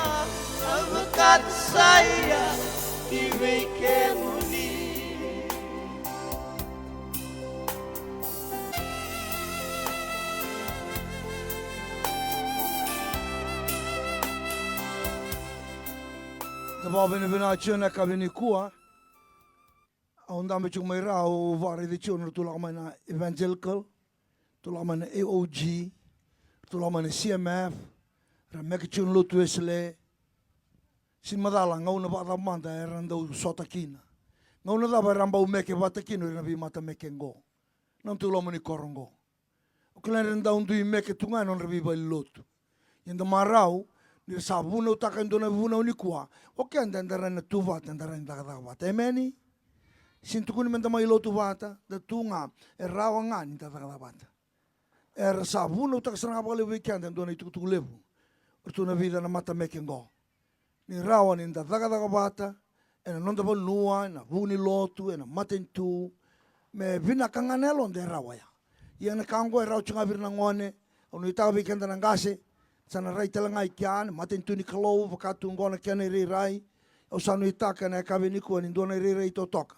au, au vakatusa i au ki vei kemuni. Da vakavinavinaka tiko ena yakavi nikua. Au dabe tiko mai Rawa, au vakaraici tiko na ratou lako mai na Evangelical, ratou lako mai na A O G, ratou lako mai na C M F, ra meke tiko na lotu Wesele. Sega ni macala gauna vakacava mada era dau sota kina. Gauna cava era bau meke vata kina o ira na veimatameke qo, na nodatou loma ni koro qo. O kila ni ra dau dui meke tu ga ena nodra veivale ni lotu. Ia da marau ni ra sa vunautaka e dua na vunau nikua. O keda eda rawa ni tu vata, eda rawa ni cakacaka vata. Emeni? Sega ni tukuni meda mai lotu vata, da tu ga, e rawa ga ni da cakacaka vata. Era sa vunautaka sara ga vakalevu vei keda e dua na itukutuku levu. O ratou na vica na matameke qo. Ni rawa ni da cakacaka vata ena noda vanua, ena vuku ni lotu, ena matanitu. Me vinaka ga na yaloda e rawa ya. Ia na ka oqo e rawa tiko ga vei ira na gone. Au nuitaka vei keda na qase, sa na rai tale ga i kea na matanitu ni Kalou, vaka tu oqo na kena irairai. Au sa nuitaka ena yakavi nikua ni dua na irairai totoka.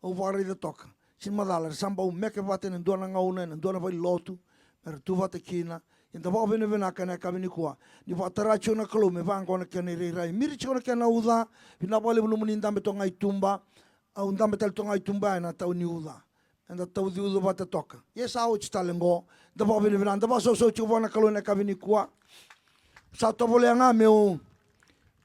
Au vakaraica toka. Sega ni macala, era sa bau meke vata ena dua na gauna, ena dua na valenilotu, me ra tu vata kina. Ia da vakavinavinaka ena yakavi nikua ni vakatara tiko na Kalou me vaqo na kena irairai. Miri tiko na kena uca. Vinaka vakalevu nomuni dabe toka ga i tuba. Au dabe tale toka ga i tuba ena tau ni uca. Eda tauci uca vata toka. Ia sa oti tale qo. Da vakavinavinaka, da vakasausau tiko vua na Kalou ena yakavi nikua. Sa tovolea ga meu,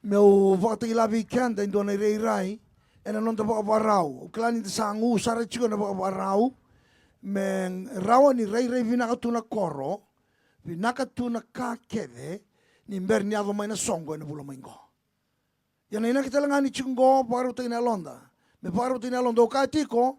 meu vakatakila vei keda e dua na irairai ena noda vakavakarau. Au kila ni da sa gu sara tiko ena vakavakarau. Me rawa ni rairai vinaka tu na koro, vinaka tu na ka kece, ni bera ni yaco mai na soqo ena vula mai qo. Ia na inaki tale ga ni tiko qo, vakarautaki na yaloda. Me vakarautaki na yaloda, au kaya tiko,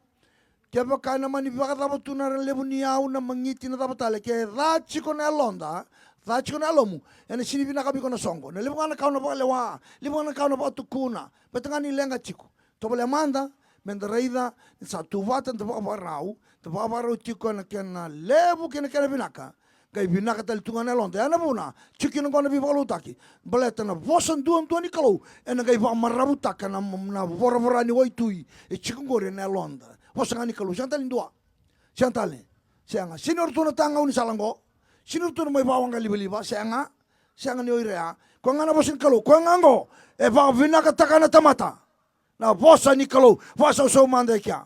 kevaka ena mani vakacava tu na levu ni yau, na magiti, na cava tale, ke ca tiko na yaloda, ca tiko na yalomu, ena sega ni vinaka vei iko na soqo. Na levu ga na ka o na vakalewa, levu ga na ka o na vakatukuna, baleta ga ni leqa tiko. Tovolea mada meda raica ni sa tu vata, da vakavakarau, da vakavakarau tiko ena kena levu kei na kena vinaka. Qai vinaka tale tu ga na yaloda. Ya na vuna tiko kina qo na veivakalotutaki. Baleta na vosa duadua ni Kalou ena qai vakamaravutaka na, na voravora ni waitui e tiko qori ena yaloda. Vosa ga ni Kalou, sega tale ni dua. Sega tale. Sega. Sega ni o iratou na tagau ni sala qo. Sega ni o iratou na mai vakawaqalivaliva. Sega. Sega ni o ira ya. Koya ga na vosa ni Kalou. Koya ga qo e vakavinakataka na tamata. Na vosa ni Kalou, vakasausau mada e kea.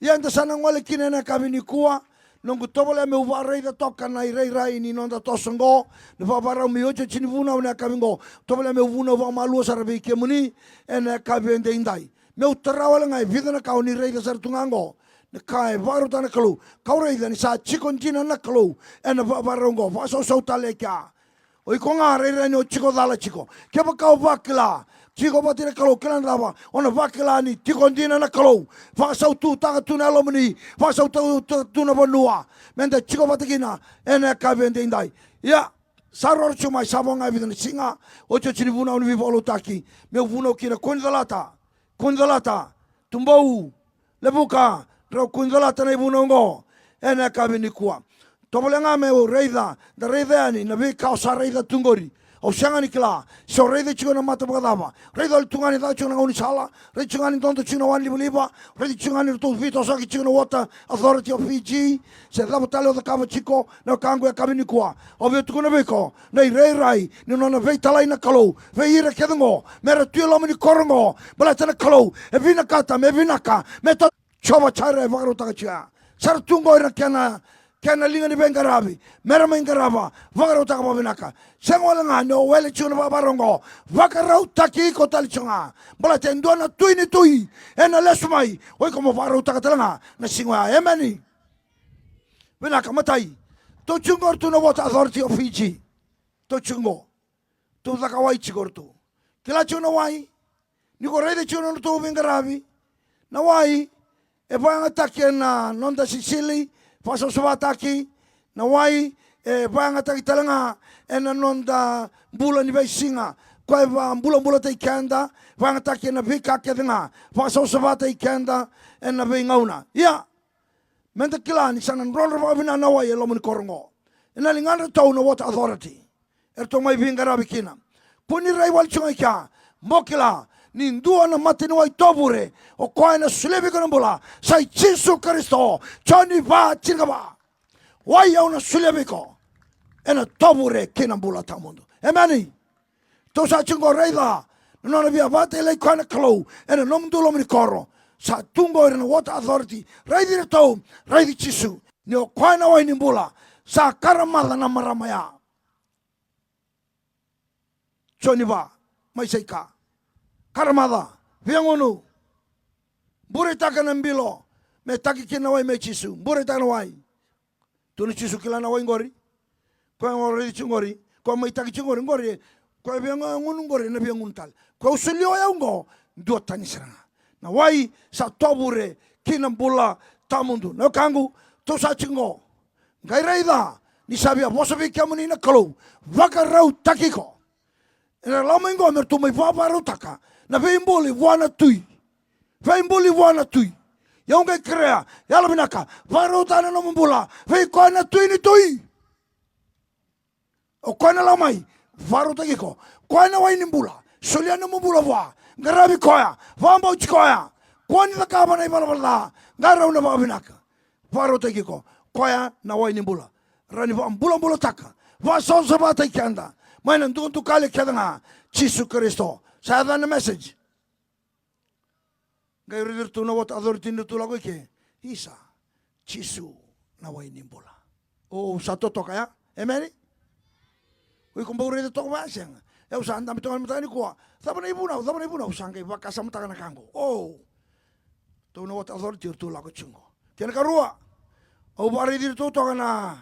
Ia eda sa na gole kina ena yakavi nikua, noqu tovolea meu vakaraica toka na irairai ni noda toso qo, na vakavakarau me iotioti ni vunau ena yakavi qo. Tovolea meu vunau vakamalua sara vei kemuni ena yakavi edaidai. Meu tara wale ga e vica na ka o ni raica sara tu ga oqo. Na ka e vakarautaka na Kalou, kau raica ni sa tiko dina na Kalou ena vavarau oqo. Vakasausau tale e kea. O iko ga rairai ni o tiko cala tiko. Kevaka o vakila tiko vata na Kalou, kila na cava? O na vakila ni tiko dina na Kalou. Vakasaututaka tu na yalomuni, vakasaututaka tu na vanua, meda tiko vata kina ena yakavi edaidai. Ia, sa roro tiko mai, sa vo ga e vica na siga. Otioti ni vunau ni veivakalotutaki, meu vunau kina. Kua ni calata, kua ni calata. Tubou, Levuka, drau kua ni calata na ivunau oqo ena yakavi nikua. Tovolea ga meu raica, da raica yani na veika o sa raica tu qori. Au sega ni kila se o raica tiko na mata vakacava. Raica oli tu ga ni caka tiko na gaunisala, raica tiko ga ni dodo tiko na wa ni livaliva, raica tiko ga ni ratou veitosoyaki tiko na Water Authority of Fiji, se cava tale o cakava tiko, na wekaqu, yakavi nikua. Au via tukuna vei iko, na irairai ni nona veitalai na Kalou vei ira kece oqo, mera tu e loma ni koro oqo, baleta na Kalou e vinakata me vinaka, me ta Jiova Jaira e vakarautaka tiko ya. Sa ra tu qori na kena, kena liga ni veiqaravi, mera mai qarava, vakarautaka vakavinaka. Sega wale ga ni o wele tiko na vakavakarau oqo, vakarautaki iko tale tiko ga. Baleta e dua na Tui ni tui ena lesu mai, o iko mo vakarautaka tale ga na siga oya. Emeni. Vinaka. Matai, tou tiko qori tu na Water Authority of Fiji. Tou tiko qo. Tou caka wai tiko ratou. Kila tiko na wai. Ni ko raica tiko na nodratou veiqaravi, na wai e vakayagataki ena noda sisili, vakasavasavataki. Na wai e vakayagataki tale ga ena noda bula ni veisiga. Koya e vakabulabulataki keda, vakayagataki ena veika kece ga, vakasavasavataki keda ena veigauna. Ia, meda kila ni sa na drodro vakavinaka na wai e loma ni koro oqo. Ena ligadratou na Water Authority, eratou mai veiqaravi kina. Kua ni rai wale tiko ga i kea. Mo kila ni dua na mataniwai tovure, o koya ena solia vei iko na bula, sa i Jisu Karisito. Joni va, tinikava. Wai au na solia vei iko ena tovure ki na bula tawamudu. Emeni. Tou sa tiko qo, raica na nona via vakatakilai koya na Kalou ena nomudou loma ni koro. Sa tu qo ira na Water Authority. Raici iratou, raici Jisu. Ni o koya na wai ni bula. Sa karamaca na marama ya. Joni va, mai sa i ka. Karamaca, via gunu. Bureitaka na bilo me taki kina na wai mai Jisu. Bureitaka na wai. Tu na Jisu kila na wai qori. Koya qori raici tiko qori. Koya mai taki tiko qori, qori. Koya via gunu qori, na via gunu tale. Koya au solia o yau qo, duatani sara ga. Na wai sa tovure ki na bula tawamudu. Na wekaqu, tou sa tiko qo. Qai raica ni sa via vosa vei kemuni na Kalou. Vakarautaki iko. Era lako mai qo me ratou mai vakavakarautaka na veibuli vua na Tui. Veibuli vua na Tui. Ia au qai kerea, yalovinaka, vakarautaka na nomu bula vei koya na Tui ni tui. O koya na lako mai, vakarautaki iko. Koya na wai ni bula, solia nomu bula vua. Qaravi koya, vakabauti koya. Kua ni cakava na ivalavala ca, qarauna vakavinaka. Vakarautaki iko. Koya na wai ni bula. Rawa ni vakabulabulataka, vakasavasavataki keda mai na dukadukali kece ga. Jisu Karisito. Sa yaco na message. Qai raici iratou na Water Authority ni ratou lako i ke. Isa, Jisu na wai ni bula. O, sa totoka ya. Emeni. O iko bau raica toka vaya, sega. E, au sa dabe toka na mataka nikua. Cava na ivunau, cava na ivunau, sa qai vakasamataka na ka qo. O. Tou na Water Authority, ratou lako tiko qo. Kena karua, au vakaraici iratou toka na,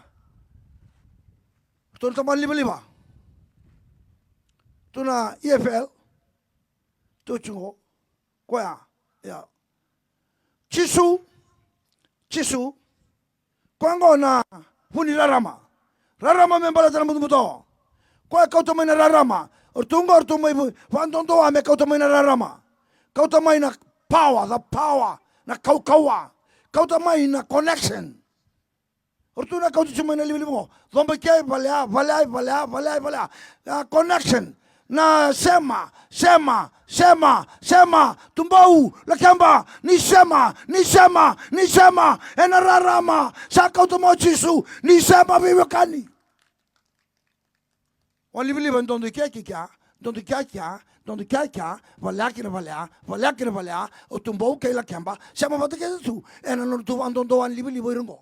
ratou na tabana livaliva. Tou na E F L. Tou tiko qo. Koya, ia. Jisu, Jisu, koya qo na vu ni rarama. Rarama me baleta na butobuto. Koya e kauta mai na rarama. O ratou qo, o ratou mai vu-, vakadodoa me kauta mai na rarama. Kauta mai na power, the power, na kaukauwa. Kauta mai na connection. O ratou na kauta tiko mai na livaliva qo. Coba i ke, valea, valea, valea, valea, valea. A, connection. Na sema, sema, sema, sema. Tubou, lakeba, ni sema, ni sema, ni sema. Ena rarama sa kauta mai o Jisu, ni sema veiwekani. Wa livaliva e dodo i ke ki kea, dodo i ke ki kea, dodo i ke ki kea, valea ki na valea, valea ki na valea, o Tubou kei Lakeba, sema vata kece tu ena nodratou vakadodowa ni livaliva o ira qo.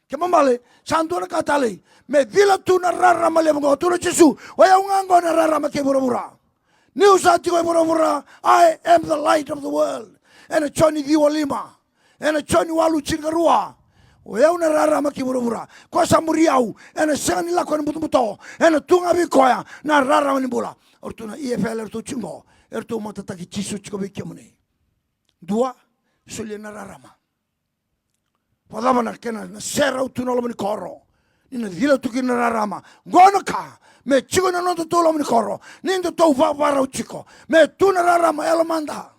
Kena ibalebale, sa dua na ka talei me cila tu na rarama levu qo, tu na Jisu, o yau ga qo na rarama kei vuravura. Niu sa tiko e vuravura, I am the light of the world. Ena Joni ciwa lima. Ena Joni walu tinikarua. O yau na rarama ki vuravura. Ko sa muri au, ena sega ni lako ena butobuto, ena tu ga vei koya na rarama ni bula. O ratou na E F L, eratou tiko qo, eratou matataki Jisu tiko vei kemuni. Dua, solia na rarama. Vakacava na kena na serau tu na loma ni koro? Ni na cila tu kina na rarama. Qo na ka me tiko na nodatou loma ni koro, ni datou vavarau tiko me tu na rarama e lomada.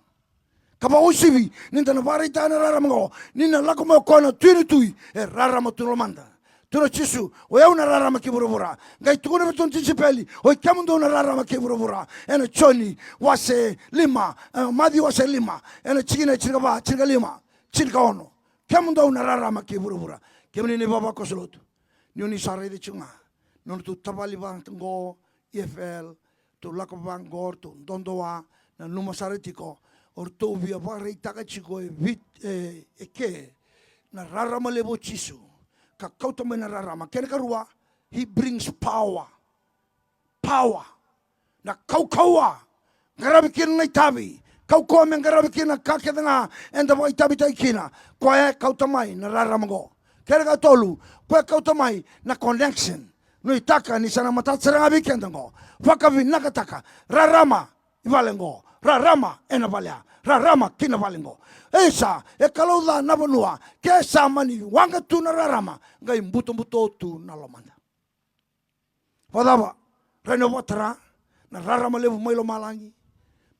Ka vakauasivi ni da na vakaraitaka na rarama qo, ni na lako mai o koya na Tui ni tui, e rarama tu na lomada. Tu na Jisu, o yau na rarama ki vuravura. Qai tukuna vei ratou na tisaipeli, o i kemudou na rarama ki vuravura. Ena Joni wase lima, e, Maciu wase lima, ena tikina e tinikava, tinikalima, tinikaono. Kemudou na rarama ki vuravura. Kemuni na ivavakoso lotu, ni oni sa raica tiko ga na nodratou tavali vaqo, E F L, tou lako vaqo, tou dodoa, nanuma sara tiko, o ratou via vakaraitaka tiko e Viti, e, e ke na rarama levu o Jisu, ka kauta mai na rarama. Kena karua, he brings power. Power. Na kaukauwa. Qaravi kina na itavi. Kaukauwa me qaravi kina na ka kece ga eda vakaitavitaki kina. Koya e kauta mai na rarama qo. Kena katolu, koya e kauta mai na connection. Nuitaka ni sa na matata sara ga vei keda qo. Vakavinakataka. Rarama i vale qo. Rarama ena vale ya. Rarama ki na vale qo. Isa, e kalou ca na vanua. Ke sa mani waqa tu na rarama, qai butobuto tu na lomada. Vakacava? Rawa ni o vakatara na rarama levu mai lomalagi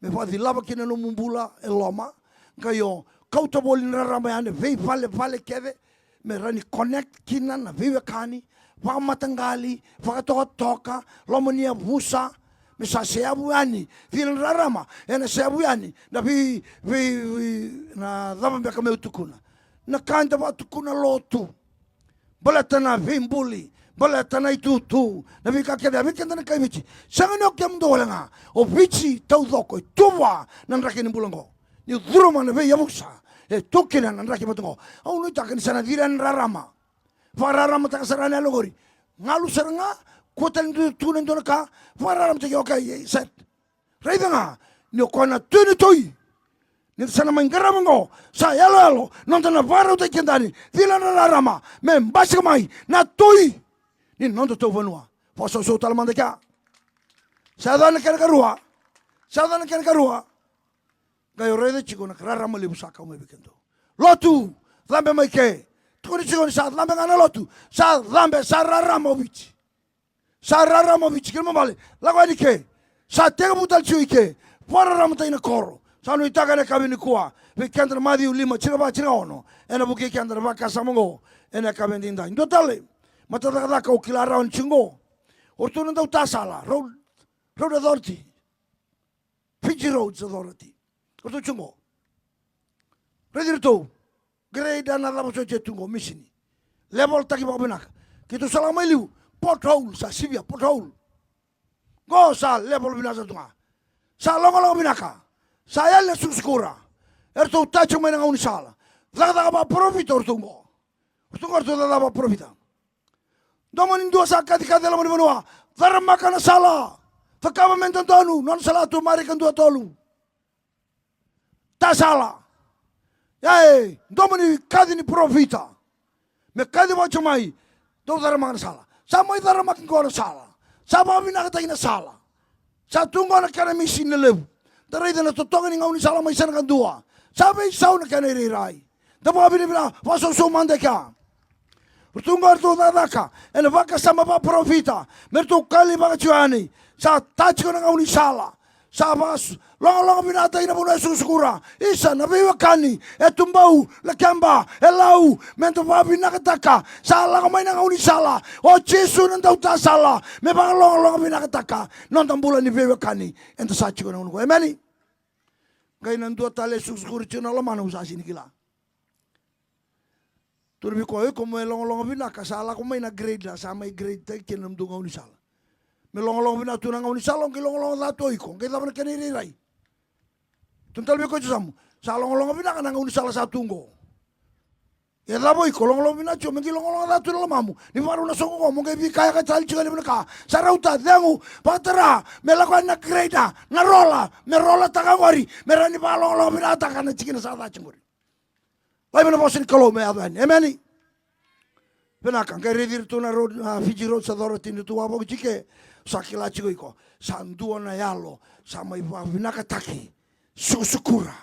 me vakacilava kina na nomu bula e loma, qai o kauta voli na rarama yani e veivalevale kece, me rawa ni connect kina na veiwekani, vakamataqali, vakatokatoka, loma ni yavusa, me sa seyavu yani. Cila na rarama ena seyavu yani na vei, vei, vei, na cava beka meu tukuna, na ka eda vakatukuna lotu. Baleta na veibuli, baleta na itutu, na veika kece, a vei keda na kai Viti. Sega ni o kemudou wale ga, o Viti taucoko e tu vua na draki ni bula oqo. Ni curuma na veiyavusa e tu kina na draki vata oqo. Au nuitaka ni sa na cila na rarama. Vakararamataka sara na yalo oqori. Galu sara ga, kua tale ni dua tukuna e dua na ka, vakararamataki, okay, set. Raica ga ni o koya na Tui ni tui. Ni da sa na mai qarava oqo, sa yaloyalo noda na vakarautaki keda yani. Cila na rarama me basika mai na Tui. Ni nodatou vanua. Vakasausau tale mada kea. Sa yaco na kena karua. Sa yaco na kena karua. Qai o raica tiko na rarama levu sa kau mai vei keda. Lotu, cabe mai ke. Tukuni tiko ni sa cabe ga na lotu. Sa cabe, sa rarama o Viti. Sa rarama o Viti, kena ibalebale, lako yani ke. Sa tekivu tale tiko i ke. Vakararamataki na koro. Sa nuitaka ena yakavi nikua vei keda na Maciu lima, tinikava, tinikaono, ena vukei keda na vakasama oqo ena yakavi edaidai. Dua tale, matacakacaka au kila rawa ni tiko oqo. O ratou na dautasala, road, road authority. Fiji Roads Authority. O ratou tiko qo. Raici iratou. Grade na cava soti e tu qo, misini. Leveltaki vakavinaka. Keitou sa lako mai liu. Pothole, sa sivia, pothole. Qo sa level vinaka sara tu ga. Sa logaloga vinaka. Sa yali na sukusukura. Eratou taji mai na gaunisala. Cakacaka vakaparofita o ratou qo. O ratou qo eratou cakacaka vakaparofita. Domo ni dua sa kacikaci e loma ni vanua. Caramaka na sala. Cakava me dodonu. Nona sala tu Marika dua tolu. Ta sala. Ia e domo ni kaci ni parofita. Me kaci vata mai. Dou caramaka na sala. Sa mai caramaki qo na sala. Sa vakavinakataki na sala. Sa tu qo na kena misini na levu. Da raica na totoka ni gaunisala mai Senakadua. Sa veisau na kena irairai. Da vakavinavina, vakasausau mada e kea. Ratou qo eratou cakacaka ena vakasama vakaparofita me ratou kali vakatiko yani. Sa taji tiko na gaunisala. Sa vakalogaloga vinakataki na vanua e sukusukura. Isa, na veiwekani e Tubou, Lakeba, e Lau, me da vakavinakataka. Sa lako mai na gaunisala. O Jisu na dautasala me vakalogaloga vinakataka noda bula ni veiwekani eda sa tiko ena gauna qo. Emeni. Qai na dua tale e sukusukuri tiko na lomana, au sa sega ni kila. Tukuna vei koya, o iko mo e logaloga vinaka, sa lako mai na grade la, sa mai grade taki kina na nomudou gaunisala. Me logaloga vinaka tu na gaunisala, o qai logaloga ca tu o iko, qai cava na kena irairai? Tukuna tale vei koya tu yasamu, sa logaloga vinaka na gaunisala sa tu qo. E cava o iko logologo vinaka tiko, me qai logologo ca tu na lomamu ni vakarau na soqo qo, mo qai veikayaka tale tiko e levu na ka. Sa rauta, cegu, vakatara me lako yani na grader, na rola, me rolataka qori, me rawa ni vakalogologo vinakataka na tikina sa ca tiko qori. Laiva na vosa ni Kalou me yaco yani. Emeni. Vinaka, qai raici iratou na road, na Fiji Road Authority, ni tu wavoki tiko ke, sa kila tiko iko. Sa dua na yalo sa mai vakavinakataki, sukusukura,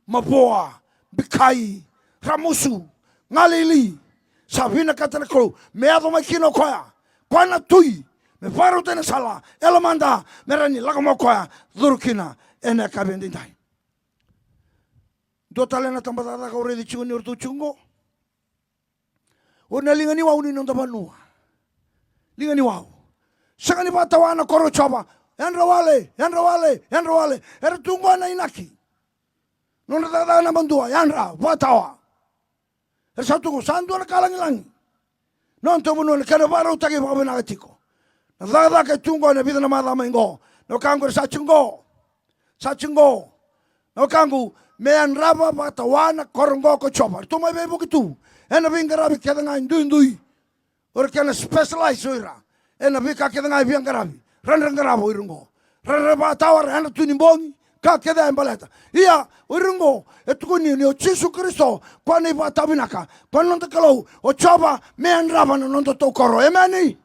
mavoa, bikai, ramusu, galili. Sa vinakata na Kalou me yaco mai kina o koya, koya na tui, me vakarautaki na sala e lomada, me rawa ni lako mai o koya, curu kina ena yakavi edaidai. Dua tale na tabacakacaka au raici tiko ni o ratou tiko qo. O ira na liga ni wau ni noda vanua. Liga ni wau. Sega ni vakatawa na koro o Jiova. Yadra wale, yadra wale, yadra wale. Era tu qo ena inaki. Nodra cakacaka naba dua, yadra, vakatawa. Era sa tu qo, sa dua na ka lagilagi. Noda tou vanua na kena vakarautaki vakavinaka tiko. Na cakacaka e tu qo ena vica na macawa mai qo. Na wekaqu era sa tiko qo. Sa tiko qo. Na wekaqu, me yadrava vakatawa na koro qo ko Jiova. Ratou mai veivuke tu ena veiqaravi kece ga e duidui. O ira kena specialize o ira ena veika kece ga e via qaravi. Ra dra qarava o ira qo. Ra dra vakatawa, ra yadra tu ni bogi, ka kece e baleta. Ia, o ira qo e tukuni ni o Jisu Karisito koya na ivakatawa vinaka, koya na noda Kalou. O Jiova me yadrava na noda tou koro. Emeni.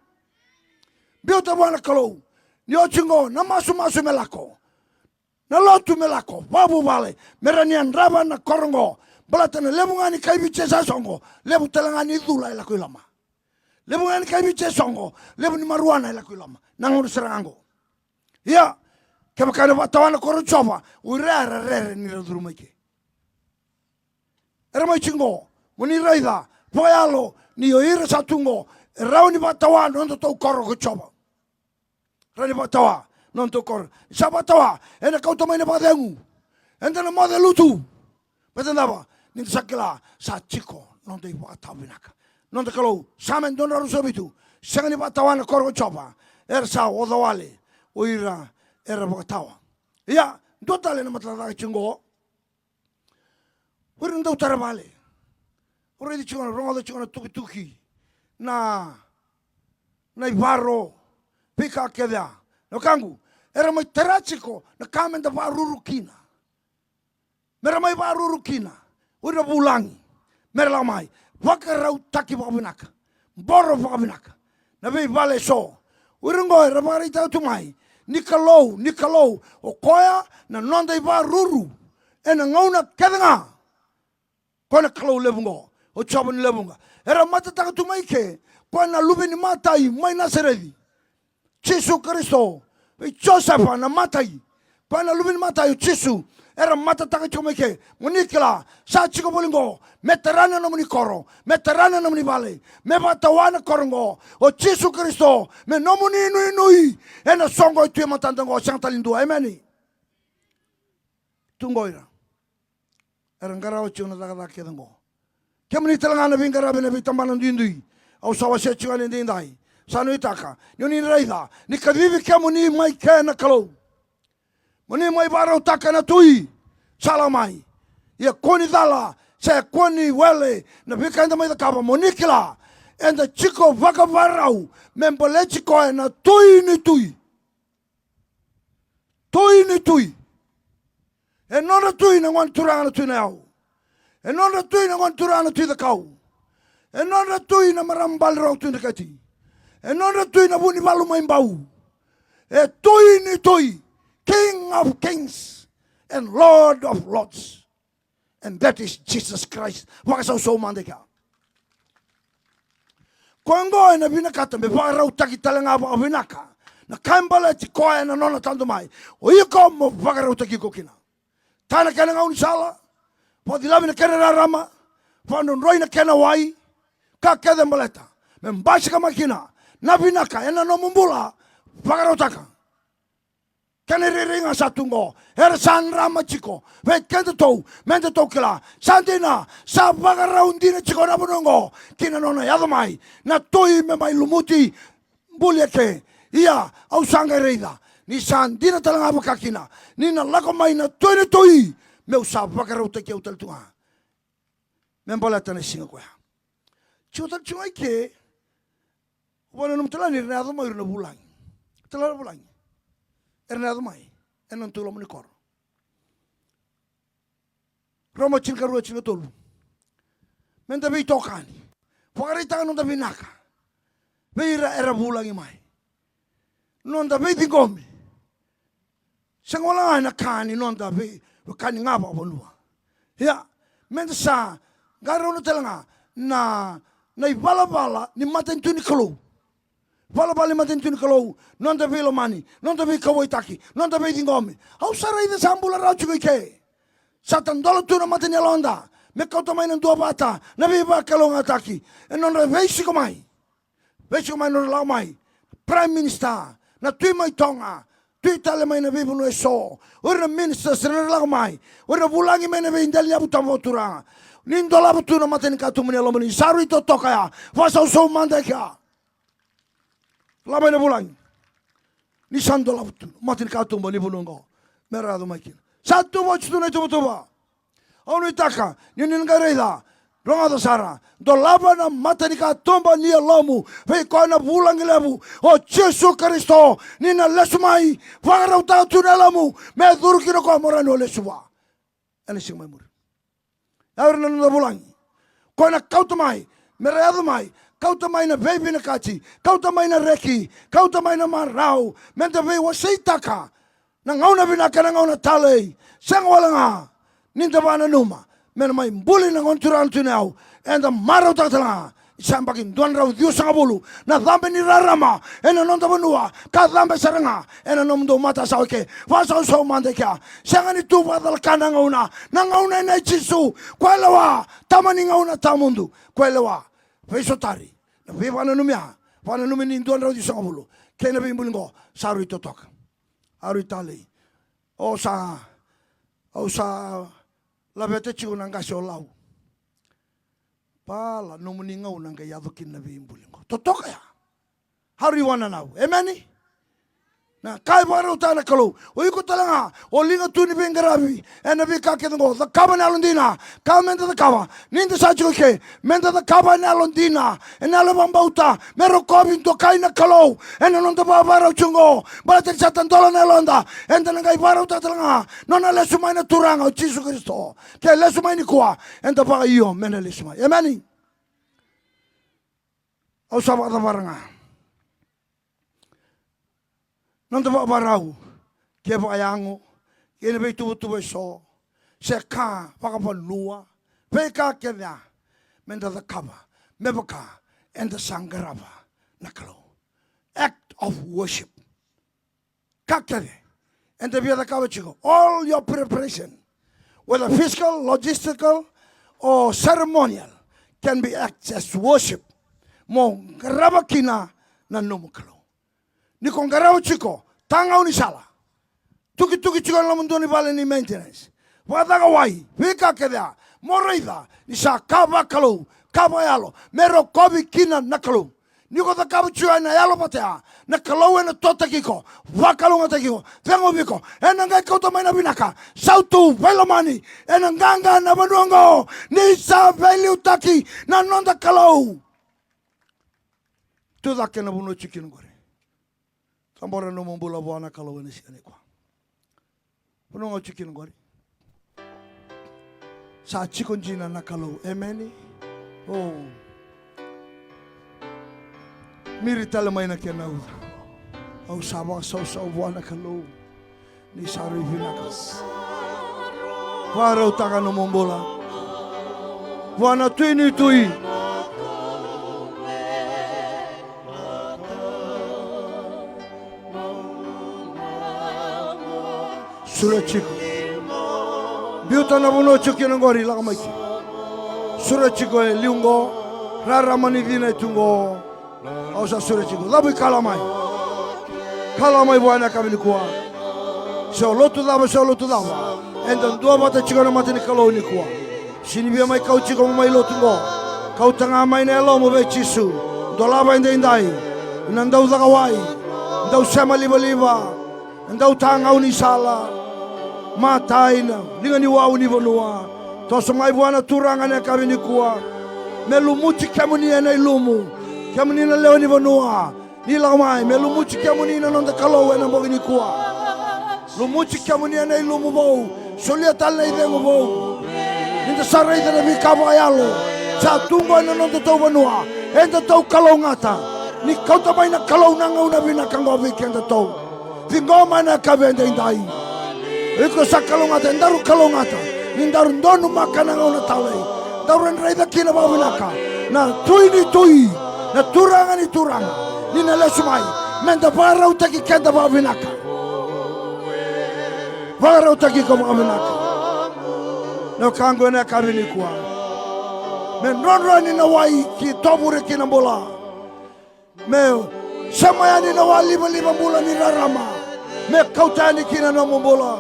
Biuta vua na Kalou. Ni oti qo na masumasu me lako, na lotu me lako vakavuvale, me rawa ni yadrava na koro qo. Baleta na levu ga ni kai Viti e sa soqo, levu tale ga ni cula e lako i loma. Levu ga ni kai Viti e soqo, levu ni marijuana e lako i loma. Na gauna sara ga qo. Ia, kevaka ena vakatawa na koro o Jiova, o ira era rere ni ra curu mai ke. Era mai tiko qo, mo ni raica vakayalo ni o ira sa tu qo e rawa ni vakatawa na noda tou koro ko Jiova. Rawa ni vakatawa na noda tou koro. Ni sa vakatawa, ena kauta mai na vakacegu. Eda na moce lutu. Baleta na cava? Ni da sa kila sa tiko na noda ivakatawa vinaka. Noda Kalou, Same dua na drau ruasagavulu ka vitu. Sega ni vakatawa na koro ko Jiova era sa oca wale o ira era vakatawa. Ia, dua tale na matata caka tiko qo. O ira na dautara vale. O raici tiko na, rogoca tiko na tukituki, na, na ivaro, veika kece ya. Na wekaqu, era mai tara tiko na ka me da vakaruru kina. Me ra mai vakaruru kina o ira na vulagi, me ra lako mai vakarautaki vakavinaka, boro vakavinaka na veivale eso. O ira oqo era vakaraitaka tu mai ni Kalou, ni Kalou o koya na noda ivakaruru ena gauna kece ga. Koya na Kalou levu oqo, o Jiova ni levuqa. Era matataka tu mai ke, koya na luve ni matai mai Nasareci, Jisu Karisito, vei Josefa na matai. Koya na luve ni matai o Jisu. Era matataka tiko mai ke, mo ni kila, sa tiko voli oqo me tara na nomuni koro, me tara na nomuni vale, me vakatawa na koro oqo. O Jisu Karisito me nomuni inuinui ena soqo e tu e matada oqo, sega tale ni dua. Emeni. Tu oqo ira era qarauna tiko na cakacaka kece oqo. Kemuni tale ga na veiqaravi ena veitabana duidui, au sa wasea tiko yani edaidai. Sa nuitaka ni oni raica ni kacivi kemuni mai ke na Kalou. Mo ni mai vakarautaka na Tui sa lako mai. Ia kua ni cala se kua ni wele na veika eda mai cakava, mo ni kila eda tiko vakavakarau me baleti koya na Tui ni tui. Tui ni tui. E nodra tui na gone turaga na Tui Nayau. E nodra tui na gone turaga na Tui Cakau. E nodra tui na marama bale rogo Tui Dreketi. E nodra tui na Vunivalu mai Bau. E Tui ni tui, King of kings and Lord of lords. And that is Jesus Christ. Vakasausau mada i kea. Koya oqo ena vinakata me vakarautaki tale ga vakavinaka na ka e baleti koya ena nona tadu mai. O iko mo vakarautaki iko kina. Ta na kena gaunisala, vakacilavi na kena rarama, vakadrodroi na kena wai, ka kece baleta me basika mai kina na vinaka ena nomu bula. Vakarautaka. Kena irairai ga sa tu oqo, era sa drama tiko vei kedatou, me datou kila sa dina, sa vakarau dina tiko na vanua oqo ki na nona yaco mai na Tui me mai lumuti, buli eke. Ia, au sa qai raica ni sa dina tale ga vaka kina ni na lako mai na Tui ni tui, meu sa vakarautaki au tale tu ga me baleta na siga koya. Tiko tale tiko ga i ke. Vua na nomu tale ni era na yaco mai ira na vulagi. Tale na vulagi. Era na yaco mai ena noda tu loma ni koro. Roma tinikarua tinikatolu. Meda veitokani. Vakaraitaka noda vinaka vei ira era vulagi mai. Noda veiciqomi. Sega wale ga ena ka ni noda vei, ka ni ga vakavanua. Ia, meda sa qarauna tale ga na, na ivalavala ni matanitu ni Kalou. Valavala ni matanitu ni Kalou, noda veilomani, noda veikauwaitaki, noda veiciqomi. Au sa raica sa bula rawa tiko i ke. Sa tadola tu na mata ni yaloda me kauta mai na duavata, na veivakalougatataki. E nodra veisiko mai. Veisiko mai, nodra lako mai. Prime Minister, na tui mai Toga, tui tale mai na veivanua eso. O ira na ministers era na lako mai. O ira na vulagi mai na veidela ni yavu tabu vakaturaga. Ni dolava tu na mata ni katuba ni yalomuni, sa rui totoka ya. Vakasausau mada e kea. Lako mai na vulagi. Ni sa dolava tu na mata ni katuba ni vanua oqo, me ra yaco mai kina. Sa tu vata tu na ituvatuva. Au nuitaka ni ni na qai raica. Rogoca sara. Dolava na mata ni katuba ni yalomu vei koya na vulagi levu, o Jisu Karisito, ni na lesu mai. Vakarautaka tu na yalomu me curu kina o koya mo rawa ni o lesu vua ena siga mai muri. Ia o ira na noda vulagi, koya na kauta mai, me ra yaco mai, kauta mai na veivinakati, kauta mai na reki, kauta mai na marau, meda veiwaseitaka na gauna vinaka, na gauna talei. Sega wale ga ni da vakananuma me na mai buli na gone turaga na Tui Nayau. Eda marautaka tale ga, sa yabaki dua na drau ciwasagavulu na cabe ni rarama ena noda vanua, ka cabe sara ga ena nomudou matasawa i ke. Vakasausau mada e kea. Sega ni tu vakacalaka na gauna. Na gauna e nei Jisu. Koya e lewa, tama ni gauna tawamudu. Koya e lewa. Veisotari na veivakananumi, a vakananumi ni dua na drau ciwasagavulu kei na veibuli oqo. Sa rui totoka. A rui talei. O sa, au sa laveta tiko na qase o Lau. Pala, nomuni gauna qai yaco kina na veibuli oqo. Totoka ya. A rui wananau. Emeni. Na ka e vakarautaka na Kalou. O iko tale ga, o liga tu ni veiqaravi ena veika kece oqo. Cakava na yalodina. Ka meda cakava, ni da sa tiko i ke, meda cakava ena yalodina, ena yalo vakabauta, me rokovi, dokai na Kalou ena noda vakavakarau tiko oqo. Baleta ni sa tadola na yaloda. Eda na qai vakarautaka tale ga nona lesu mai na Turaga o Jisu Karisito. Ke lesu mai nikua, eda vakaio me na lesu mai. Emeni. Au sa vakacavara ga noda vakavakarau, ke vakayago, kei na veituvatuva eso, se ka vakavanua, veika kece ya, meda cakava me vaka eda sa qarava na Kalou. Act of worship. Ka kece eda via cakava tiko, all your preparation, whether physical, logistical, or ceremonial, can be act as worship. Mo qarava kina na nomu Kalou. Ni ko qarava tiko, ta gaunisala, tukituki tiko ena loma dua ni vale ni maintenance, vakacakawai, veika kece ya, mo raica ni sa ka vakalou, ka vakayalo, me rokovi kina na Kalou. Ni ko cakava tiko ena yalo vata ya, na Kalou ena totaki iko, vakalougatataki iko, ceguvi iko, ena qai kauta mai na vinaka, sautu, veilomani, ena qaqa na vanua oqo, ni sa veiliutaki na noda Kalou. Tucake na vanua tiko kina oqori. Cabora nomu bula vua na Kalou ena siga nikua. Vanua ga o tiko kina oqori, sa tiko dina na Kalou. Emeni. O miri tale mai na kena uca. Au sa vakasausau vua na Kalou. Ni sa rui vinaka. Vakarautaka nomu bula vua na Tui ni tui. Sure tiko. Biuta na vanua tiko kina oqori, lako mai kina. Sure tiko e liu oqo. Rarama ni cina e tu oqo. Au sa sure tiko. Cavu ikalawa mai. Kalawa mai vua ena yakavi nikua. Se o lotu cava, se o lotu cava, eda duavata tiko ena mata ni Kalou nikua. Sini via mai kau tiko mai lotu oqo. Kauta ga mai na yalomu vei Jisu. Dolava edaidai na dau cakawai, dau sema livaliva, dau ta gaunisala, matai na liga ni wau ni vanua. Toso mai vua na Turaga ena yakavi nikua. Me lumuti kemuni ena ilumu. Kemuni na lewe ni vanua, ni lako mai. Me lumuti kemuni na noda Kalou ena bogi nikua. Lumuti kemuni ena ilumu vou. Solia tale na icegu vou. Ni da sa raica na veika vakayalo sa tu qo ena nodatou vanua, edatou kalougata. Ni kauta mai na Kalou na gauna vinaka qo vei kedatou. Ciqoma ena yakavi edaidai. Iko sa kalougata, edaru kalougata. Ni daru donumaka na gauna talei, daru raica kina vakavinaka na Tui ni tui, na Turaga ni turaga. Ni na lesu mai, me da vakarautaki keda vakavinaka. Vakarautaki iko vakavinaka, na wekaqu, ena yakavi nikua. Me drodro yani na wai ki tovure ki na bula. Me sema yani na walivaliva bula ni rarama. Me kauta yani kina nomu bula.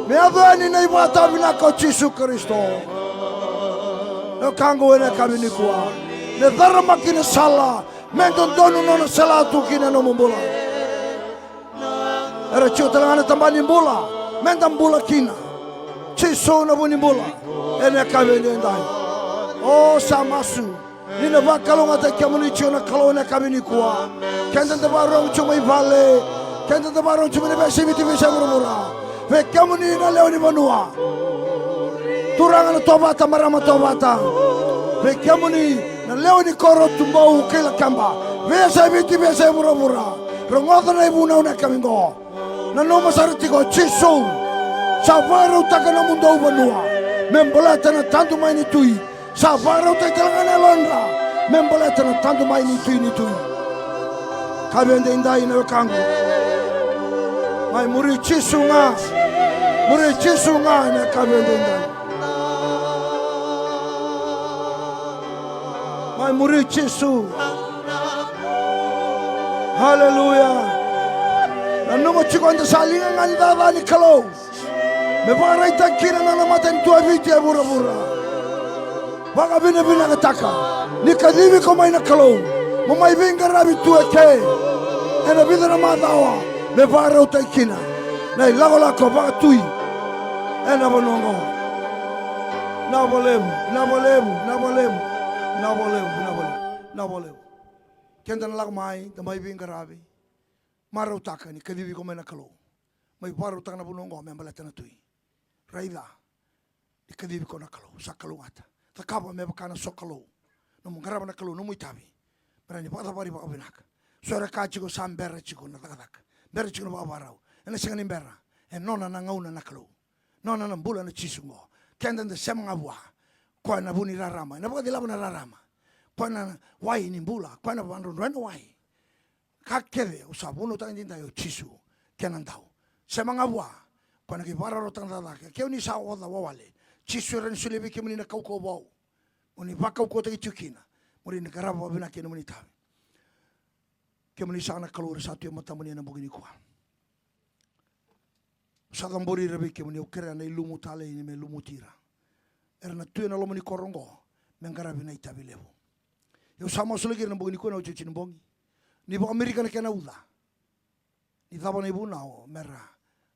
Me yaco yani na ivakatawa vinaka o Jisu Karisito. Na wekaqu, ena yakavi nikua, me caramaki na sala me dodonu nona sela tu kina nomu bula. Era tiko tale ga na taba ni bula me da bula kina. Jisu na vu ni bula. Ena yakavi edaidai, o sa masu. Ni na vakalougatataki kemuni tiko na Kalou ena yakavi nikua. Keda da vakarorogo tiko mai vale, keda da vakarorogo tiko mai na veiyasai Viti, veiyasai vuravura. Vei kemuni na lewe ni vanua, turaga na Tovata, marama Tovata. Vei kemuni na lewe ni koro Tubou kei Lakeba, veiyasai Viti, veiyasai vuravura. Rogoca na ivunau ena yakavi qo. Nanuma sara tiko, o Jisu sa vakarautaka nomudou vanua me baleta na tadu mai ni Tui. Sa vakarautaki tale ga na yalodra me baleta na tadu mai ni Tui ni tui. Yakavi edaidai, na wekaqu, mai muri Jisu ga. Muri Jisu ga ena yakavi edaidai. Mai muri Jisu. Haleluya. Nanuma tiko, eda sa liga ga ni caca ni Kalou me vakaraitaki kina na nona matanitu e Viti, e vuravura. Vakavinavinakataka ni kacivi iko mai na Kalou mo mai veiqaravi tu eke ena vica na macawa me vakarautaki kina na ilakolako vakatui ena vanua oqo. Vinaka vakalevu, vinaka vakalevu, vinaka vakalevu, vinaka vakalevu, vinaka vakalevu, vinaka vakalevu. Keda na lako mai, da mai veiqaravi. Marautaka ni kacivi iko mai na Kalou, mai vakarautaka na vanua oqo me baleta na Tui. Raica ni kacivi iko na Kalou, sa kalougata. Cakava me vaka na sokalou. Nomu qarava na Kalou, nomu itavi, me rawa ni vakacavari vakavinaka. So era kaya tiko sa bera tiko na cakacaka, bera tiko na vakavakarau. Ena sega ni bera. E nona na gauna na Kalou. Nona na bula na Jisu qo. Keda da sema ga vua. Koya na vu ni rarama, ena vakacilava na rarama. Koya na wai ni bula, koya na vakadrodroya na wai. Ka kece au sa vunautaka edaidai o Jisu, kena dau. Sema ga vua. Koya na qai vakarautaka na cakacaka. Ke o ni sa oca wawale, Jisu e rawa ni solia vei kemuni na kaukauwa vou mo ni vakaukauwataki tiko kina, mo ni qarava vakavinaka kina nomuni itavi. Kemuni saka na Kalou era sa tu e matamuni ena bogi nikua. Au sa cabori ira vei kemuni, au kerea na ilumu talei ni me lumuti ira. Era na tu ena loma ni koro oqo me qaravi na itavi levu. Au sa masulaki ira na bogi nikua, na iotioti ni bogi. Ni vakamirika na kena uca. Ni cava na ivunau, mera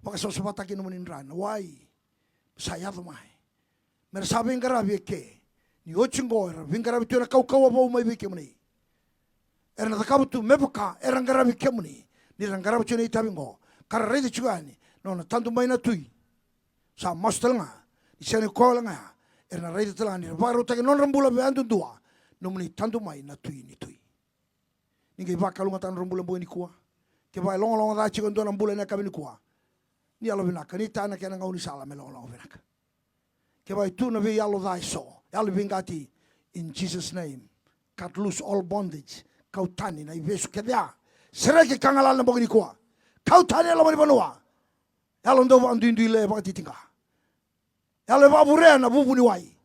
vakasavasavataki nomuni dra na wai. Sa yaco mai. Mera sa veiqaravi eke. Ni oti oqo era veiqaravi tu ena kaukauwa vou mai vei kemuni. Era na cakava tu me vaka era qaravi kemuni ni ra qarava tiko na itavi oqo, ka ra raica tiko yani na nona tadu mai na Tui. Sa masu tale ga ni sega ni koya wale ga ya, era na raica tale ga ni ra vakarautaki na nodra bula vakayadudua nomuni tadu mai na Tui ni tui. Ni qai vakalougatataka na nodra bula bogi nikua. Kevaka e logaloga ca tiko e dua na bula ena yakavi nikua, ni yalovinaka, ni taya na kena gaunisala me logaloga vinaka. Kevaka e tu na veiyalo ca eso, yalo veiqati, in Jesus name, cut loose all bondage. Kau tani na ivesu kece ya. Sereki ka galala na bogi nikua. Kau tani e loma ni vanua. Yalo dau vakaduiduile, vakatitiqa. Yalo e vakavurea na vuvu ni wai.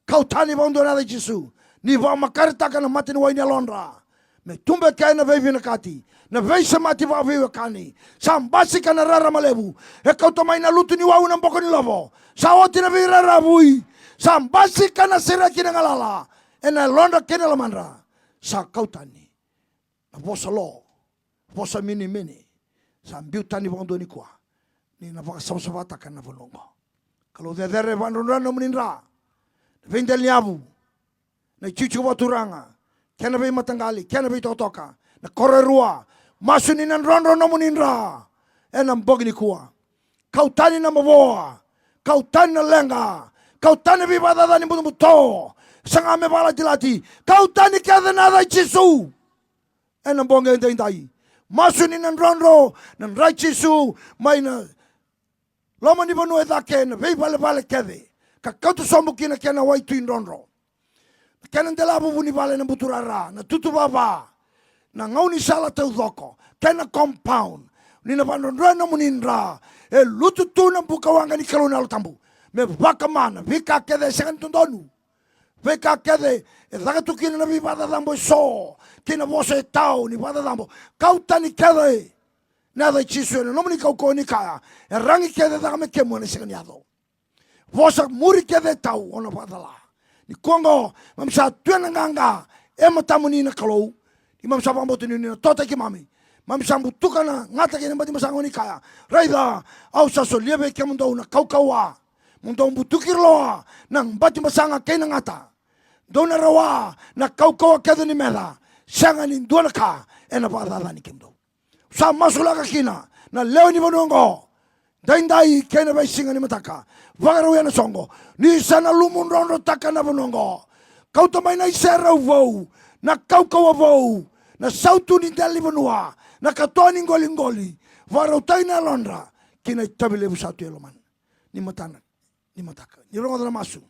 Kau tani vakadua ena yaca i Jisu. Ni vakamakaretaka na mata ni wai ni yalodra. Me tubu eke na veivinakati, na veisemati vakaveiwekani. Sa basika na rarama levu. E kauta mai na lutu ni wau na boko ni lovo. Sa oti na veiraravui. Sa basika na sereki na galala ena yalodra kei na lomadra. Sa kau tani na vosa lo, vosa minimini. Sa biu tani vakadua nikua. Ni na vakasavasavataka na vanua oqo. Kalou cecere, vakadrodroya na nomuni dra. Na veidela ni yavu, na itikotiko vakaturaga, kei na veimataqali, kei na veitokatoka, na koro e rua. Masu ni na drodro nomuni dra ena bogi nikua. Kau tani na mavoa, kau tani na leqa, kau tani na veivakacacani butobuto. Saga me vakalatilati, kau tani kece ena yaca i Jisu. Ena bogi edaidai, masu ni na drodro na dra i Jisu mai na loma ni vanua e cake, na veivalevale kece, ka kauta sobu kina kei na waitui drodro. Na kena delavuvu ni vale na buturara, na tutuvava, na gaunisala taucoko kei na compound. Ni na vakadrodroya nomuni dra, e lutu tu na buka waqa ni Kalou na Yalo Tabu me vakama na veika kece e sega ni dodonu. Veika kece e caka tu kina na veivakacacabo eso kei na vosa e tau ni vakacacabo. Kau tani kece ena yaca i Jisu ena nomuni kaukauwa ni kaya, e ragi kece e caka me kemu ena sega ni yaco. Vosa muri kece e tau o na vakacala. Nikua oqo mami sa tu ena qaqa e matamuni na Kalou. Ni mami sa vakabauta ni na totaki keimami. Mami sa butuka na gata kei na bati masaga ni kaya, raica, au sa solia vei kemudou na kaukauwa. Mo dou butuki loa na bati masaga kei na gata. Dou na rawa na kaukauwa kece ni meca. Sega ni dua na ka ena vakacacani kemudou. Sa masulaka kina na lewe ni vanua oqo, daidai kei na veisiga ni mataka. Vakarau ena soqo, ni sa na lumu drodrotaka na vanua oqo. Kauta mai na iserau vou, na kaukauwa vou, na sautu ni dela ni vanua, na katoa ni qoliqoli. Vakarautaki na yalodra ki na itavi levu sa tu e lomana. Ni matana ni mataka. Ni rogoca na masu.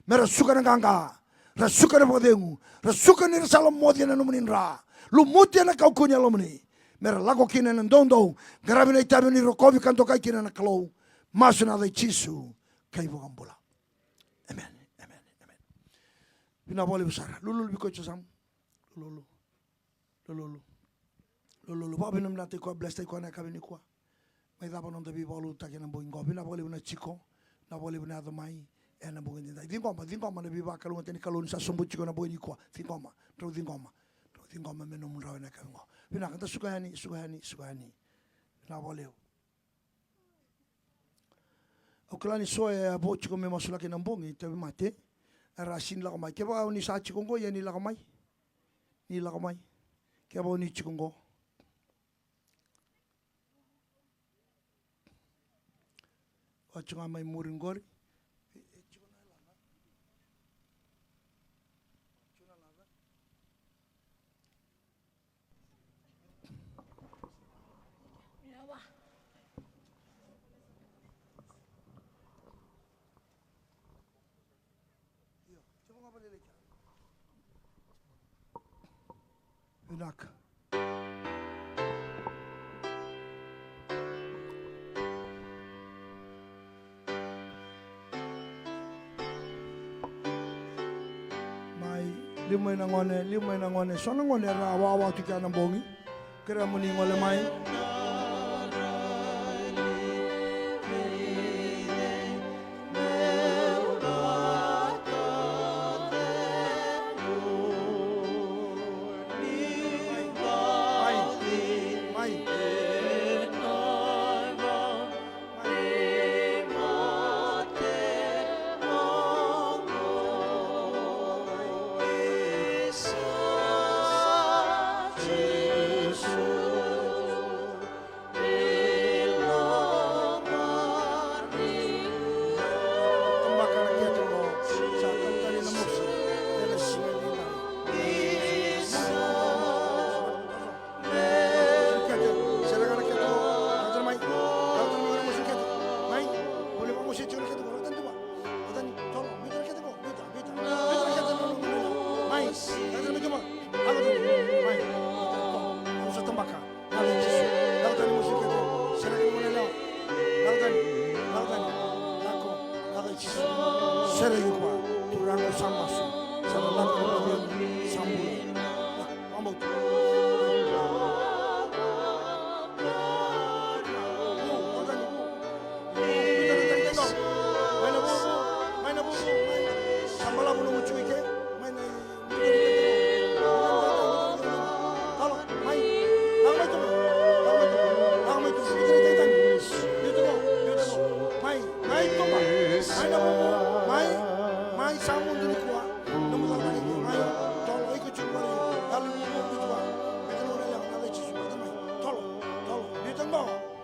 Me ra suka na qaqa, ra suka na vakacegu, ra suka ni ra sa lomoci ena nomuni dra. Lumuti ena kaukauwa ni Yalomuni. Me ra lako kina ena doudou, qaravi na itavi ni rokovi ka dokai kina na Kalou. Masu ena yaca i Jisu, ka iVakabula. Emeni, emeni, emeni. Vinaka vakalevu sara. Lululu vei koya e yasamu. Lululu. Lululu. Lululu. Vakavinavinakataki koya, blesstaki koya ena yakavi nikua. Mai cava noda veivakalotutaki ena bogi qo. Vinaka vakalevu na tiko, vinaka vakalevu na yaco mai ena bogi edaidai. Ciqoma, ciqoma na veivakalougatataki ni Kalou ni sa sobu tiko ena bogi nikua. Ciqoma, drau ciqoma. Drau ciqoma me nomu drau ena yakavi qo. Vinaka, da suka yani, suka yani, suka yani. Vinaka vakalevu. Au kila ni so e a vo tiko me masulaki ena bogi, tauvimate. Era sega ni lako mai. Kevaka o ni sa tiko qo, ia ni lako mai. Ni lako mai. Kevaka o ni tiko qo. Oti ga mai muri qori. Vinaka. Mai, liu mai na gone, liu mai na gone. So na gone era wawa tu kina na bogi. Kerea mo ni gole mai. Sereki koya, Turaga, sa masu, sa na lako, sa bula. Lako, vakabauta. Mai na vuvu, mai na vuvu, mai. Sa balavu nomu tiko i ke, mai na Mai, mai, Toma. Mai, mai, Toma. Mai, mai, mai, sa mudu nikua. Nomu cakacaka iko mai, tolo, iko tiko qori, yalo ni nomu biuta vua. Biuta na gone yalewa ena yaca i Jisu, biuta mai. Tolo, tolo, biuta qo,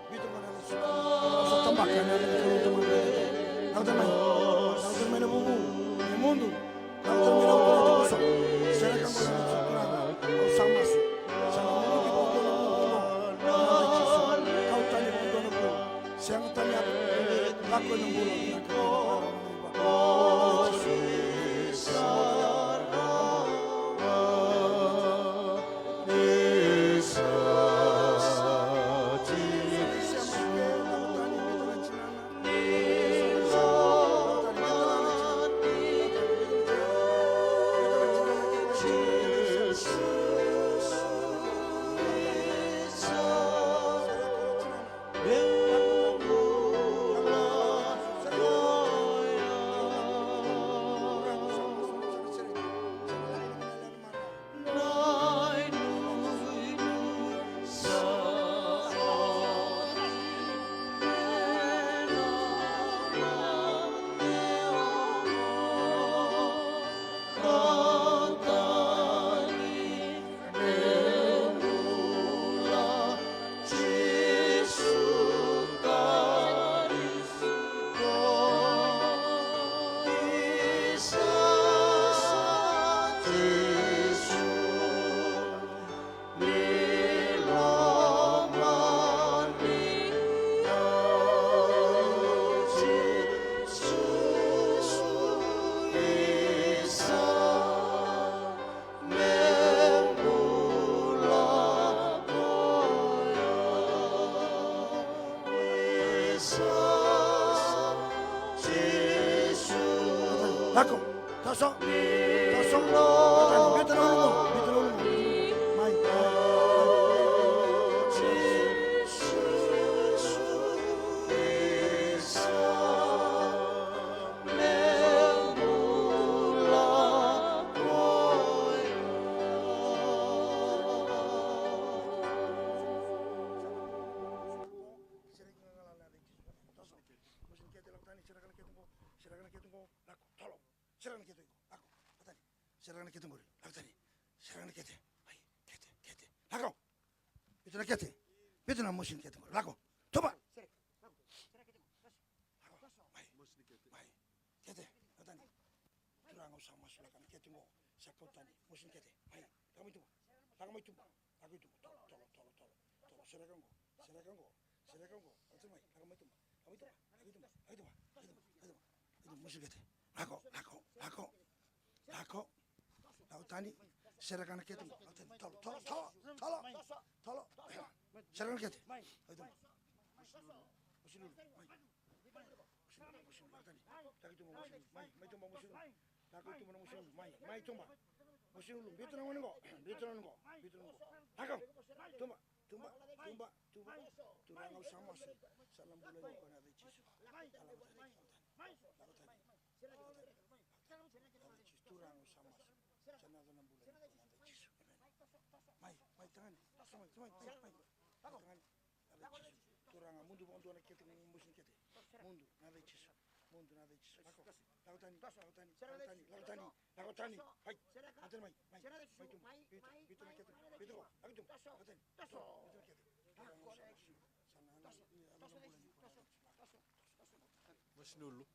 biuta qo ena yaca i Jisu. Au sa tabaka ena yaca ni Kalou Tamada. Lako tani mai. Lako tani mai na vuvu. E mudu. Lako tani mai na vuvu. Sereka qo ena yaca i Jisu. Au sa masu. Sa na mudu ki vuvu na vuvu qo. Ena yaca i Jisu. Kau tani vuvu na vuvu. Sega tani yaco. Lako ena bula vinaka. Lako. Toso. Toso. Biuta na uluna. Biuta na uluna. Mai. Mai. Sereka na kete qo. Lako. Tolo. Sereka na kete qo. Lako. Lako tani. Sereka na kete qori. Lako tani. Sereka na kete. Ai, kete, kete. Lako. Biuta na kete. Biuta na mosi ni kete qori. Lako. Tuba. Lako. Mai. Mai. Kete. Lako tani. Turaga, au sa masulaka na kete qo. Sa kau tani. Mosi ni kete. Mai. Lako mai tuba. Lako mai tuba. Lako mai tuba. Tolo, tolo, tolo, tolo. Tolo. Sereka qo. Sereka qo. Sereka qo. Lako mai. Lako mai tuba. Lako mai tuba. Lako mai tuba. Lako mai tuba. Lako mai tuba. Lako mai tuba. Mosi ni kete. Lako, lako, lako. Lako. Lako tani. Sereka na kete qo. Lako tani. Tolo, tolo, tolo, tolo. Tolo. Sereka na kete. Lako tani. Mosi ni lulu. Mai. Mosi ni lulu, mosi ni lulu. Lako tani. Lako i tuba, mosi ni lulu. Mai, mai tuba, mosi ni lulu. Lako i tuba na mosi ni lulu. Mai, mai tuba. Mosi ni lulu. Biuta na gone qo. Biuta na gone qo. Biuta na gone qo. Lako. Tuba, tuba, tuba, tuba. Turaga, au sa masu. Sa na bula ni ko na yaca i Jisu. Lako tani, lako tani. Lako tani. Lako tani. Yaca i Jisu, Turaga, au sa masu. Sa na yaco na bula ni ko na yaca i Jisu. Emeni. Mai, mai tagane. Mai, mai, mai, mai. Mai tagane. Yaca i Jisu. Turaga, mudu vakadua na kete, mudu na mosi ni kete. Mudu, na yaca i Jisu. Mudu, na yaca i Jisu. Lako, lako tani, lako tani, lako tani, lako tani, lako tani. Mai, lako tani mai, mai, mai tuba. Biuta, biuta na kete, biuta qo, lako tuba, lako tani. Biuta na kete. Turaga, au sa masu. Sa na yaco na bula ni ko na yaca i Jisu. Mosi ni lulu.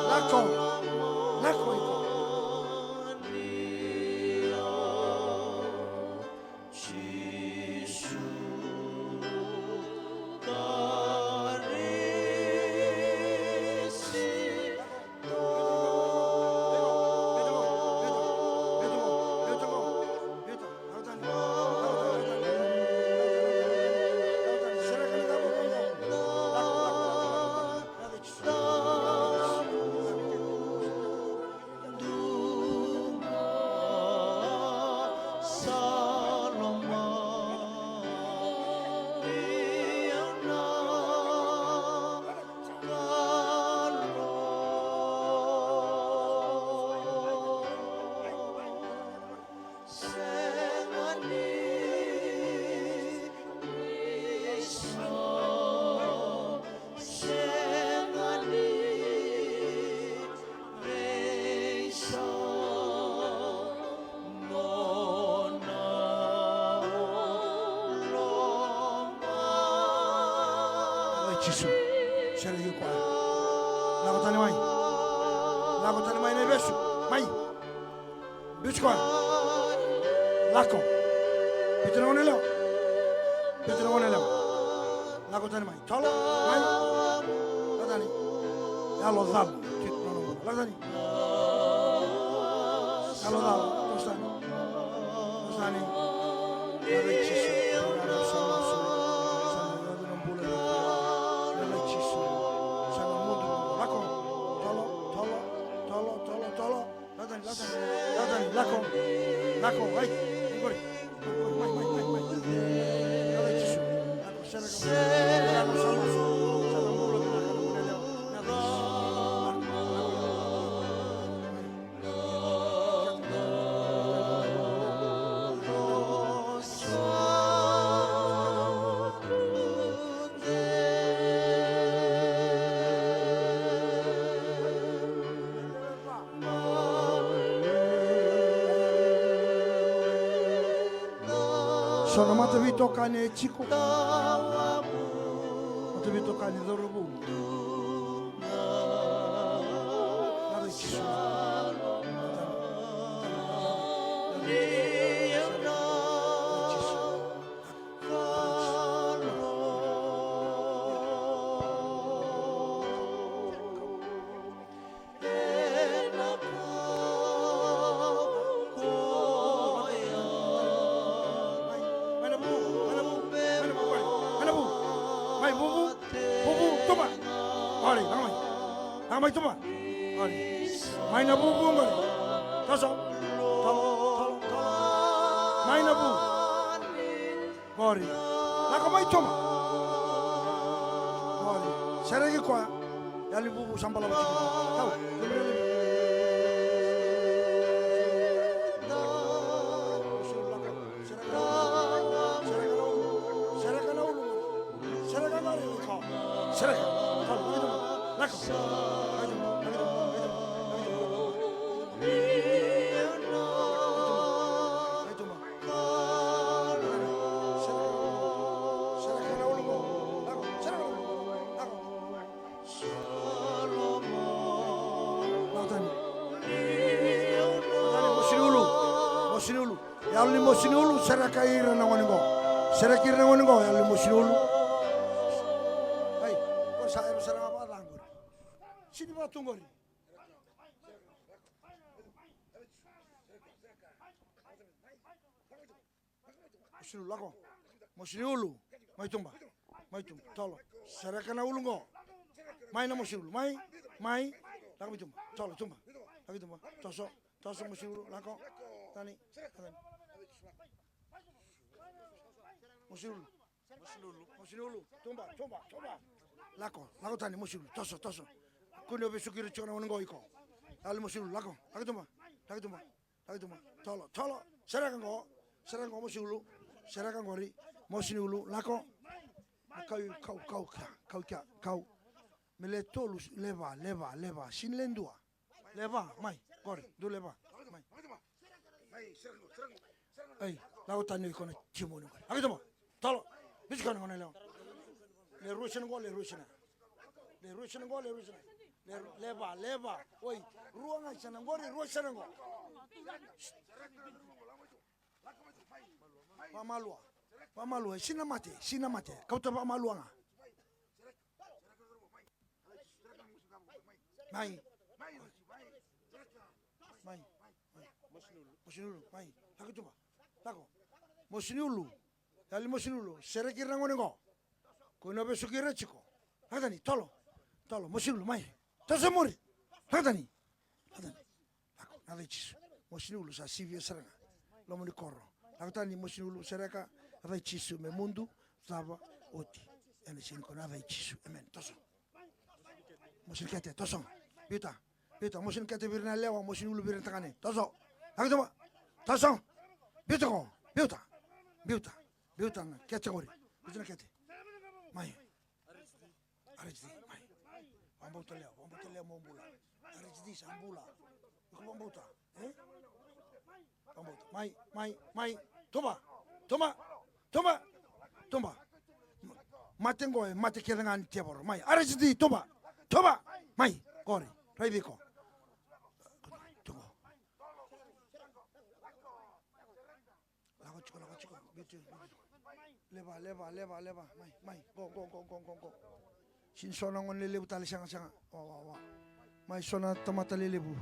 Lako, lako iko. Jisu. Sereki koya. Lako tani mai. Lako tani mai na ivesu. Mai. Biuti koya. Lako. Biuti na goneyalewa. Biuti na goneyalewa. Lako tani mai. Tolo. Mai. Lako tani. Yalo cala. Lako tani. Yalo cala. Toso tani. Toso tani. Yalo i Jisu. Yalo sa masu. Sa na yaco na bula. Yalo i Jisu. Sa na mudu. Lako. Tolo. Tolo. Tolo. Tolo. Tolo. Lako tani, lako tani, lako tani, lako, lako, ai, qori, qori, mai, mai, mai, mai, lako i Jisu, lako, sereka, lako, sa masu, sa na bula vinaka na goneyalewa, lako i Jisu, lako, lako, lako. So na mataveitokani e tiko. Mataveitokani cauravou. Nada i Jisu. Mai na vu, mai na vu, mai na vu, mai na vu. Mai vuvu, vuvu, tuma. Ori, lako mai. Lako mai tuma. Ori. Mai na vuvu, ori. Toso. Tolo, tolo, tolo. Mai na vu. Qori. Lako mai toma. Qori. Sereki koya. Yali vuvu sa balava tiko. Tau. Sereka na ulu. Sereka na ulu. Sereka na ulu. Sereka. Tau. Lako. Lako. Lako. Lako. Lako. Lako. Lako tani. Lako tani, mosi ni ulu. Mosi ni ulu. Yalo ni mosi ni ulu, sereka ira na gone qo. Sereki ira na gone qo, yalo ni mosi ni ulu. Ai, ko sa, era sa na vakaca qori. Sini vatu qori. Mosi ni ulu, lako. Mosi ni ulu. Mai tuba. Mai tuba. Tolo. Sereka na ulu qo. Mai na mosi ni ulu. Mai. Mai. Lako mai tuba. Tolo, tuba. Lako mai tuba. Toso. Toso mosi ni ulu. Lako. Tani. Tani. Mosi ni ulu. Mosi ni ulu. Mosi ni ulu. Tuba, tuba, tuba. Lako. Lako tani mosi ni ulu. Toso, toso. Kua ni o vesuki ira tiko na gone qo iko. Yalo mosi ni ulu. Lako. Lako tuba. Lako tuba. Lako tuba. Tolo, tolo. Sereka qo. Sereka qo mosi ni ulu. Sereka qori. Mosi ni ulu. Lako. Kau, kau, kau, kau, kau, kau, kau. Me le tolu, le va, le va, le va. Sini le dua. Le va, mai. Qori, dua le va. Mai. Ei, lako tani iko na timoni qori. Lako tuba. Tolo. Biuti koya na gone yalewa. Le rua sena qo, le rua sena. Le rua sena qo, le rua sena. Le, le va, le va. Oi, rua ga sena qori, rua sena qo. Vakamalua. Vakamalua, e sina mate, sina mate. Kauta vakamalua ga. Mai. Mai. Mai. Mosi ni ulu, mai. Lako tuba. Lako. Mosi ni ulu. Yali mosi ni ulu. Sereki ira na gone qo. Kua ni o vesuki ira tiko. Lako tani, tolo. Tolo, mosi ni ulu, mai. Toso muri. Lako tani. Lako tani. Lako, na yaca i Jisu. Mosi ni ulu sa sivia sara ga. Loma ni koro. Lako tani mosi ni ulu, sereka, na yaca i Jisu me mudu, cava, oti. Ena sega ni ko, na yaca i Jisu. Amen. Toso. Mosi ni kete, toso. Biuta. Biuta, mosi ni kete vei ira na yalewa, mosi ni ulu vei ira na tagane. Toso. Lako tuba. Toso. Biuta ko. Biuta. Biuta. Biuta na kete qori. Biuta na kete. Mai. Araici, mai. Vakabauta lewa, vakabauta lewa mo bula. Araici sa bula. Iko vakabauta, e? Vakabauta. Mai, mai, mai. Tuba, tuba, tuba, tuba. Mate qo e mate kece ga ni tevoro. Mai, R S D, tuba. Tuba. Mai, qori. Raici iko. Tuba. Lako tiko, lako tiko. Biuti, biuti. Leva, leva, leva, leva. Mai, mai. Qo, qo, qo, qo, qo, qo. Sini so na gone lelevu tale, sega, sega. Wa, wa, wa. Mai so na tamata lelevu.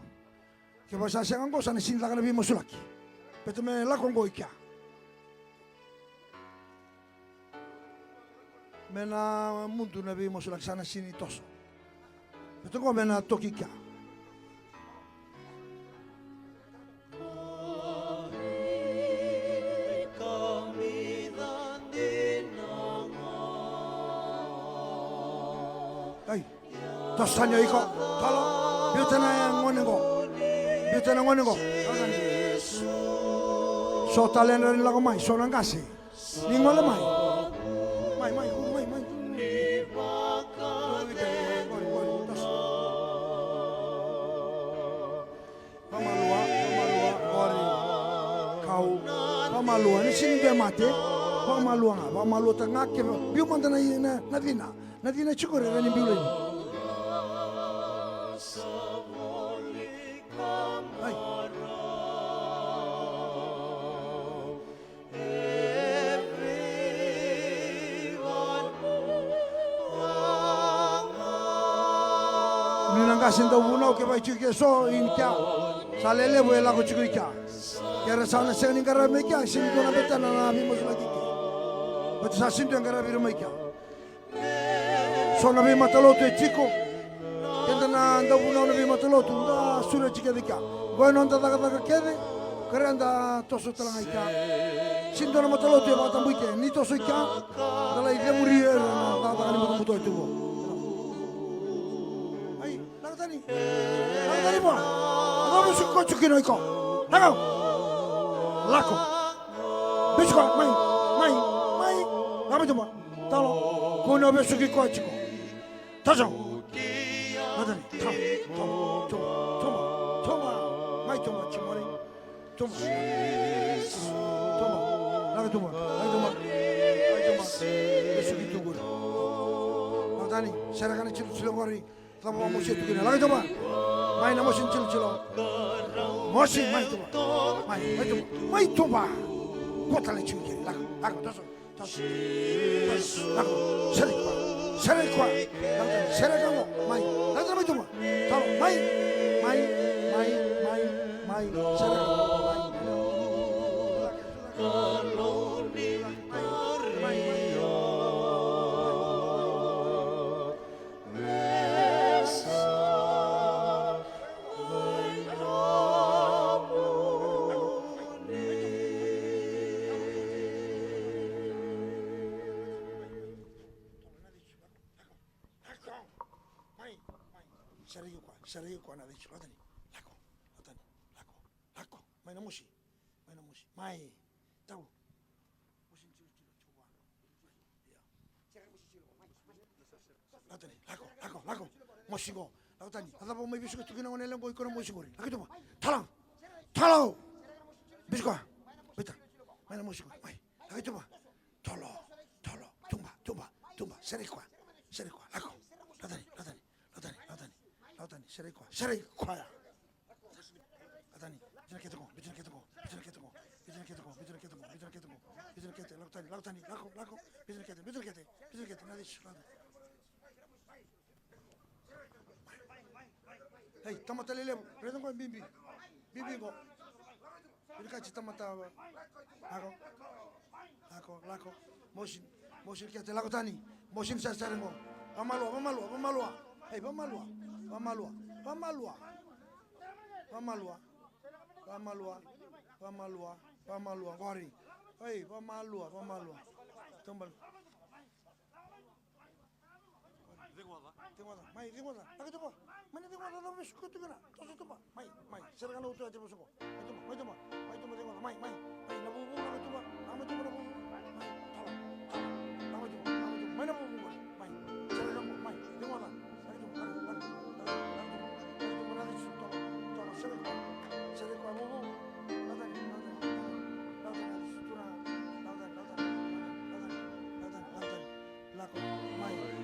Kevaka sa sega qo, sa na sini caka na veimasulaki. Baleta me lako qo i kea. Me na mudu na veimasulaki, sa na sini toso. Baleta qo me na toki i kea. Ai. Toso tani o iko. Tolo. Biuta na gone qo. Biuta na gone qo. So tale e rawa ni lako mai, so na qase. Ni gole mai. Mai, mai, mai, mai. Vamalua, vamalua, qori. Kau, vamalua, ni sini qai mate. Vamalua ga, vamalua ta ga ke biu mada na, na, na cina. Na cina tiko re, rani biu leni. Ai. Ni na qase dau vunau ke vai tiko ke so i kea. Sa lelevu e lako tiko i kea. Ke ra sa na sega ni qaravi mai kea, sini dua na betena na veimasulaki kea. Baleta sa sini dua e qaravi ira mai kea. So na veimatalotu e tiko. Keda na dau vunau na veimatalotu, da sureti kece i kea. Qo e noda cakacaka kece, kere da toso tale ga i kea. Sini dua na matalotu e vakatabui kea, ni toso i kea, da lai cemuri ira na cakacaka ni butobuto e tu qo. Ai, lako tani. Lako tani vua. Lako vesuki koya tiko kina o iko. Lako. Lako. Vesuki koya, mai, mai, mai. Lako mai tu vua. Talo, kua ni o vesuki koya tiko. Taso. Matani, talo, talo, tuba, tuba, tuba. Mai tuba, tiko mai. Tuba. Tuba. Lako tuba, lako tuba. Mai tuba. Vesuki tu qori. Matani, sereka na tilotilo qori. Cava mosi e tukuna, lako tuba. Mai na mosi ni tilotilo. Mosi, mai tuba. Mai, mai tuba. Mai tuba. Kua tale tiko kina, lako, lako, taso. Lako, sereki koya, sereki koya. Lako tani, sereki koya qo, mai. Lako tani mai tuba. Talo, mai, mai, mai, mai, mai. Sereki koya, mai. Mai, mai, mai. Sereki koya, sereki koya na veisu. Lako tani, lako tani, lako, lako. Mai na mosi, mai na mosi, mai. Tau. Lako tani, lako, lako, lako. Mosi qo. Lako tani. A cava mai vesuki tu kina gone yalewa qo, iko na mosi qori. Lako i tuba. Talo. Talo. Vesuki koya. Biuta. Mai na mosi qori. Mai. Lako i tuba. Talo. Talo. Tuba, tuba, tuba. Sereki koya. Sereki koya. Lako. Lako tani, lako tani, lako tani, lako tani. Lako tani. Sereki koya. Sereki koya. Lako tani, biuta na kete qo, biuta na kete qo, biuta na kete qo, biuta na kete qo, biuta na kete qo, biuta na kete qo, biuta na kete, lako tani, lako tani, lako, lako, biuta na kete, biuta na kete, biuta na kete, na lesu, lako. Ei, tamata lelevu, raica qo e bibi, bibi qo. Vinakati tamata, lako, lako, lako, mosi, mosi ni kete, lako tani, mosi ni sarisari qo. Vamalua, vamalua, vamalua. Ei, vamalua, vamalua, vamalua. Vamalua. Vamalua, vamalua, vamalua, qori. Oi, vamalua, vamalua. Tuba. Ciqoca, mai ciqoca. Lako tuba. Mai na ciqoca, na vesu ko tukuna. Toso tuba. Mai, mai. Sereka na utu ya, te vesu ko. Mai tuba, mai tuba. Mai tuba, ciqoca. Mai, mai. Mai na vuvu, lako tuba. Lako mai tuba na vuvu. Mai, talo, talo. Lako mai tuba, lako mai tuba. Mai na vuvu, mai. Mai. Sereka na vuvu, mai. Ciqoca.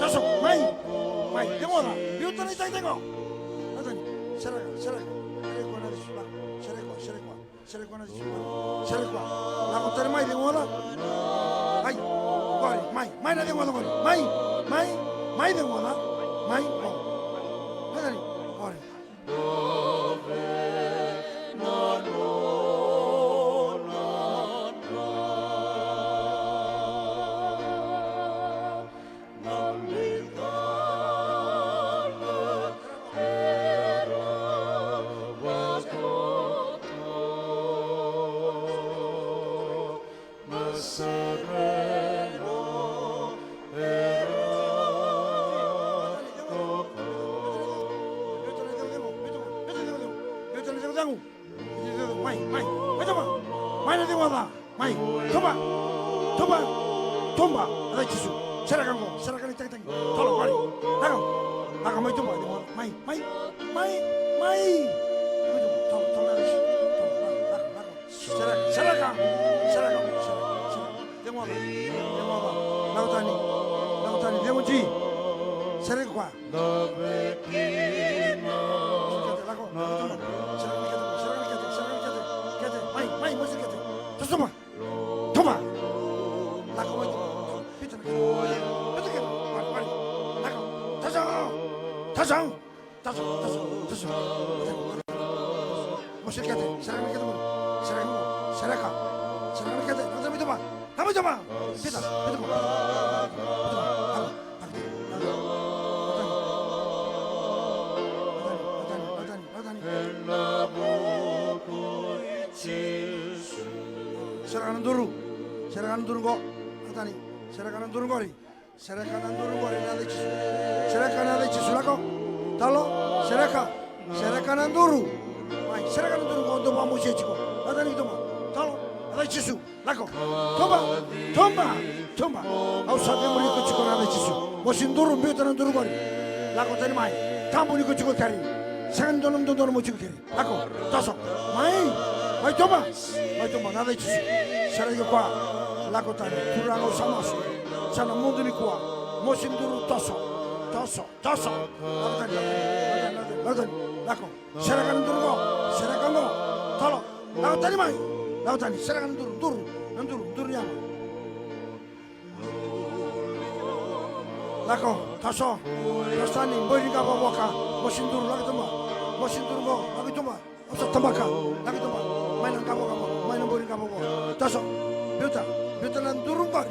Toso, mai, mai, ceguoca, biuta na itakitaki qo. Lako tani, sereka, sereka, sereka koya na lesu, lako, sereka koya, sereka koya, sereka koya na lesu, sereka koya. Lako tani mai, ceguoca. Ai, qori, mai, mai na ceguoca qori, mai, mai, mai ceguoca, mai, qo. Lako tani, qori. Mai, mai, mai, toma. Mai na ceguoca. Mai, toma. Toma. Toma. Yaca i Jisu. Sereka qo. Sereka na itakitaki. Tolo, qori. Lako. Lako mai, toma. Ceguoca. Mai, mai, mai, mai. Mai, toma. Toma, toma, yaca i Jisu. Toma, lako, lako, lako. Sereka, sereka, sereka, sereka, sereka. Ceguoca, ceguoca. Lako tani, lako tani, cegu ji. Sereka koya. Kete, lako, lako tuma. Sereka na kete, sereka na kete, sereka na kete, kete. Mai, mai, mosi kete. Toso tuma. Tuma. Lako mai tuma. Pita na kete. Pita kete. Wari, wari. Lako. Toso. Toso. Taso, taso, taso. Mosi kete, sereka na kete qori. Sereka, sereka. Sereka na kete, lako mai toma. Lako mai toma. Pita, pita toma. Pita toma. Lako, lako. Lako tani, lako tani, lako tani, lako tani. Sereka na duru. Sereka na duru qo. Lako tani. Sereka na duru qori. Sereka na duru qori ena yaca i Jisu. Sereka ena yaca i Jisu, lako. Talo, sereka. Sereka na duru. Mai, sereka na duru qo, dou vakamositi tiko. Lako tani toma. Talo, yaca i Jisu. Lako. Toba, toba, toba. Au sa cemuri iko tiko ena yaca i Jisu. Mosi duru, biuta na duru qori. Lako tani mai. Tabuni iko tiko i keri. Sega ni dua na dodonu mo tiko i keri. Lako, toso, mai, mai toba, mai toba, na yaca i Jisu. Sereki koya, lako tani, Turaga au sa masu. Sa na mudu nikua, mosi duru toso, toso, toso. Lako tani, lako tani, lako tani, lako tani, lako. Sereka na duru qo, sereka qo, talo, lako tani mai, lako tani, sereka na duru, duru, na duru, duru ni yago. Lako, toso. Toso tani, boi ni qavokavoka. Mosi duru, lako i tuba. Mosi duru qo, lako i tuba. Toso, tabaka, lako i tuba. Mai na qavokavoka, mai na boi ni qavokavoka. Toso. Biuta, biuta na duru qori.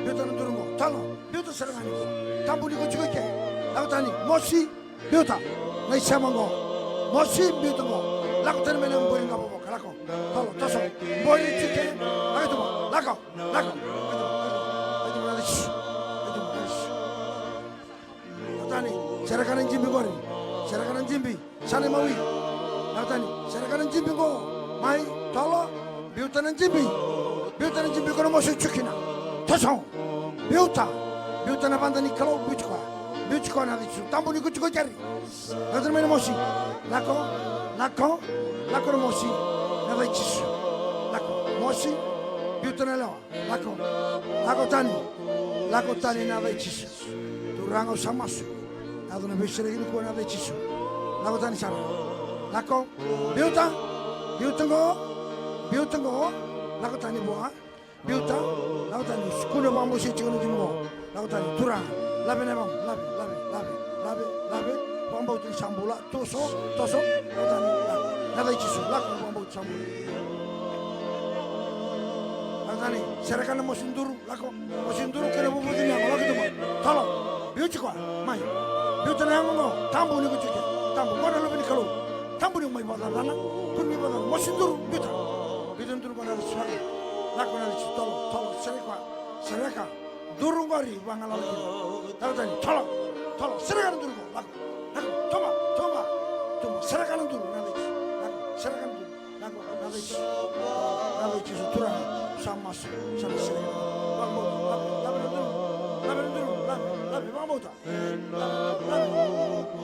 Biuta na duru qo. Talo, biuta sara ga ni qo. Tabuni iko tiko i ke. Lako tani, mosi. Biuta na isema qo. Mosi biuta qo. Lako tani mai na boi ni qavokavoka. Lako. Talo, toso. Boi ni tike. Lako i tuba. Lako. Lako. Lako i tuba. Lako i tuba. Lako i tuba. Lako i tuba. Lako tani. Sereka na jibi qori. Sereka na jibi. Sa na imawi. Lako tani. Sereka na jibi qo. Mai. Tolo. Biuta na jibi. Biuta na jibi ko na mosi tiko kina. Toso. Biuta. Biuta na vada ni Kalou. Biuti koya. Biuti koya na yaca i Jisu. Tabu ni ko tiko i keri. Lako tani mai na mosi. Lako. Lako. Lako na mosi. Na yaca i Jisu. Lako. Mosi. Biuta na yalewa. Lako. Lako tani. Lako tani na yaca i Jisu. Turaga au sa masu. Yaco na veisereki nikua na yaca i Jisu. Lako tani sara. Lako. Biuta. Biuta qo. Biuta qo. Lako tani vua. Biuta. Lako tani. Kua ni vakabauti tiko na jibi qo. Lako tani. Turaga. Lave na yavamu. Lave. Lave. Lave. Lave. Lave. Vakabauta ni sa bula. Toso, toso, lako tani, lako. Na yaca i Jisu, lako, vakabauta sa bula. Lako tani, sereka na mosi duru, lako. Mosi duru kei na vuvuci ni yago, lako i tuba. Tolo, biuti koya, mai. Biuta na yago qo, tabu ni ko tiko, tabu, qo na luve ni Kalou. Tabu ni ko mai vakacacana, kua ni mai vakacacana, mosi duru, biuta. Biuta na duru qo na yaca i Jisu, lako. Lako na yaca i Jisu, tolo, tolo, sereka, sereka. Duru qori vagalala kina. Lako tani, tolo, tolo, sereka na duru qo, lako, lako, tuba, tuba, tuba, sereka na duru, na yaca i Jisu, lako, sereka na duru, lako, na yaca i Jisu, na yaca i Jisu, Turaga, sa masu, sa na sereka, lako, lako, lako na duru, lako na duru, lako, lako, vakabauta, lako, lako,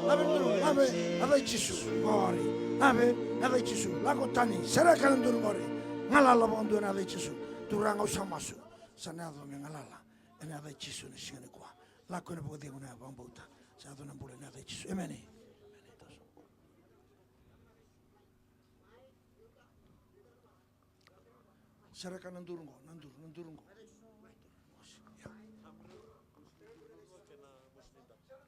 lako na duru, lako, na yaca i Jisu, qori, lako, na yaca i Jisu, lako tani, sereka na duru qori, galala vakadua na yaca i Jisu, Turaga au sa masu, sa na yaco me galala. Ena yaca i Jisu na siga nikua. Lako ena vakacegu na vakabauta. Sa yaco na bula ena yaca i Jisu. Emeni. Emeni. Sereka na duru qo, na duru, na duru qo.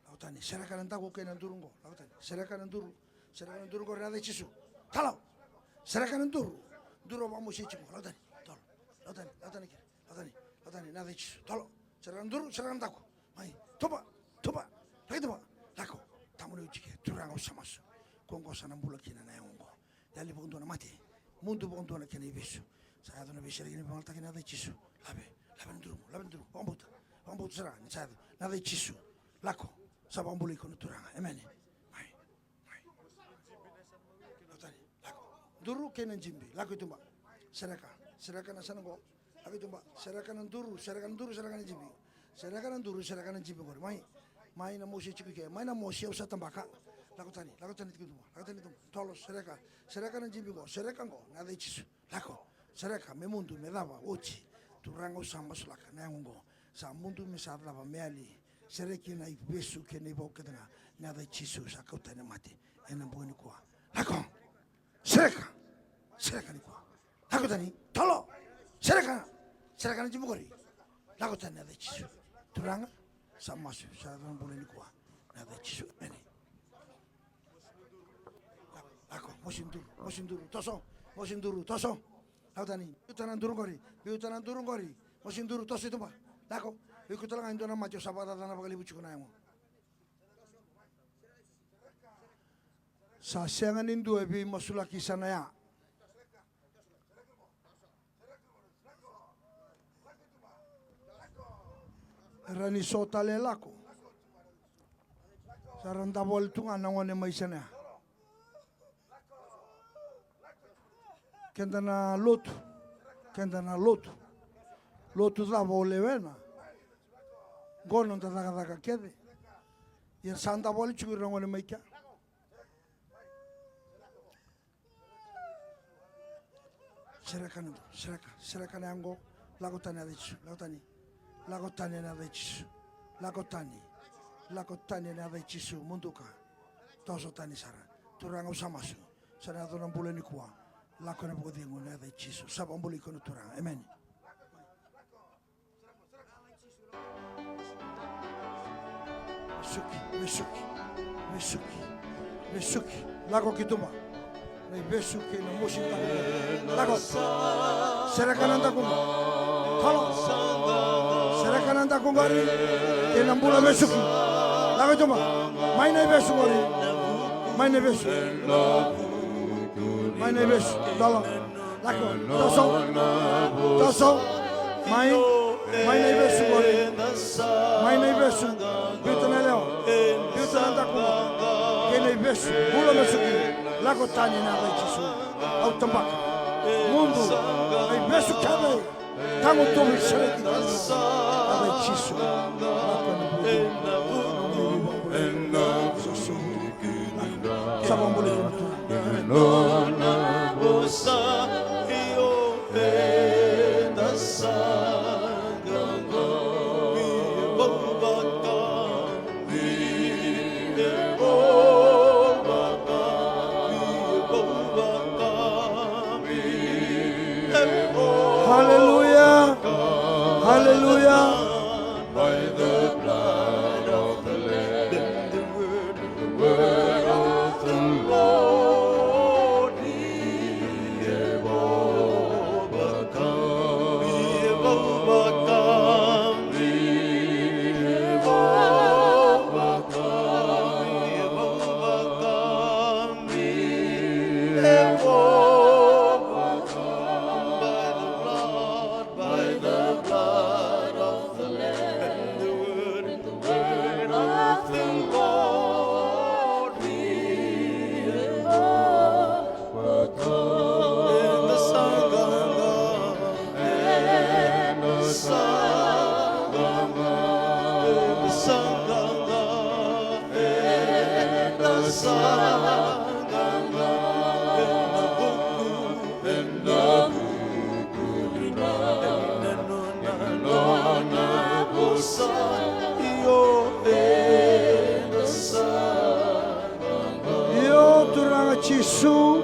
Lako tani, sereka na daku kei na duru qo. Lako tani, sereka na duru, sereka na duru qo ena yaca i Jisu. Talo. Sereka na duru. Duru au vakamosi tiko qo. Lako tani, talo. Lako tani, lako tani kina. Lako tani, lako tani, na yaca i Jisu. Tolo. Sereka na duru, sereka na daku. Mai, tuba, tuba. Laki tuba. Lako. Tabu ni ko tiko, Turaga au sa masu. Ko qo sa na bula kina na yago qo. Yali vakadua na mate. Mudu vakadua na kena ivesu. Sa yaco na veisereki ni vakayagataki ena yaca i Jisu. Lave, lave na duru, lave na duru. Vakabauta. Vakabauta sara, ni sa yaco. Na yaca i Jisu. Lako. Sa vakabulai iko na Turaga. Emeni. Mai. Lako tani, lako. Duru kei na jibi, lako i tuba. Sereka, sereka na yasana qo. Lako i tuba, sereka na duru, sereka na duru, sereka na jibi. Sereka na duru, sereka na jibi qori. Mai, mai na mosi e tiko i ke, mai na mosi au sa tabaka. Lako tani, lako tani tiko i tuba, lako tani i tuba. Tolo, sereka, sereka na jibi qo, sereka qo, na yaca i Jisu. Lako, sereka, me mudu, me cava, oti. Turaga au sa masulaka, na yago qo. Sa mudu me sa cava, me yali. Sereki na ivesu kei na ivau kece ga. Na yaca i Jisu sa kauta na mate. Ena bogi nikua. Lako. Sereka. Sereka nikua. Lako tani. Tolo. Sereka. Sereka na jibi qori. Lako tani na yaca i Jisu. Turaga. Sa masu. Sa yaco na bula nikua. Na yaca i Jisu. Emeni. Lako, mosi duru, mosi duru, toso, mosi duru, toso. Lako tani, biuta na duru qori, biuta na duru qori. Mosi duru, toso i tuba. Lako, iko tale ga e dua na mate, au sa vakacacana vakalevu tiko na yago. Sa sega ni dua e veimasulaki sa na ya. Era ni so tale e lako. Sa ra davo wale tu ga na gone mai Senea. Keda na lotu. Keda na lotu. Lotu cava o lewena. Qo noda cakacaka kece. Ia sa davo wale tiko ira na gone mai kea. Sereka na duru, sereka, sereka na yago, lako tani na yaca i Jisu, lako tani. Lako tani na yaca i Jisu. Lako tani. Lako tani na yaca i Jisu, muduka. Toso tani sara. Turaga au sa masu. Sa na yaco na bula nikua. Lako ena vakacegu na yaca i Jisu. Sa vakabulai iko na Turaga. Emeni. Vesuki, vesuki, vesuki, vesuki. Lako ki tuba. Na ivesu kei na mosi ni daku. Lako. Sereka na daku qo. Talo. Sereka na daku qori. Kei na bula vesuki. Lako ki tuba. Mai na ivesu qori. Mai na ivesu. Mai na ivesu. Talo. Lako, toso, toso, mai, mai na ivesu qori, mai na ivesu, biuta na yalewa, biuta na daku, kei na Ivesu, bula na suki, lako tani ena yaca i Jisu. Au tabaka, mudu, na ivesu kece, tagutuvi, sereki tani ena yaca i Jisu. Lako ena vuku. Sa vakabulai iko na Turaga. Hallelujah. Hallelujah. By the blood of the Lamb, the word of the Lord, we have overcome. We have overcome. We have overcome. We have overcome. We have overcome by the blood, by the blood of the Lamb, the word, the word of the Lord. We have overcome. Ena saqata, ena saqata, ena saqata. Io, Turaga Jisu.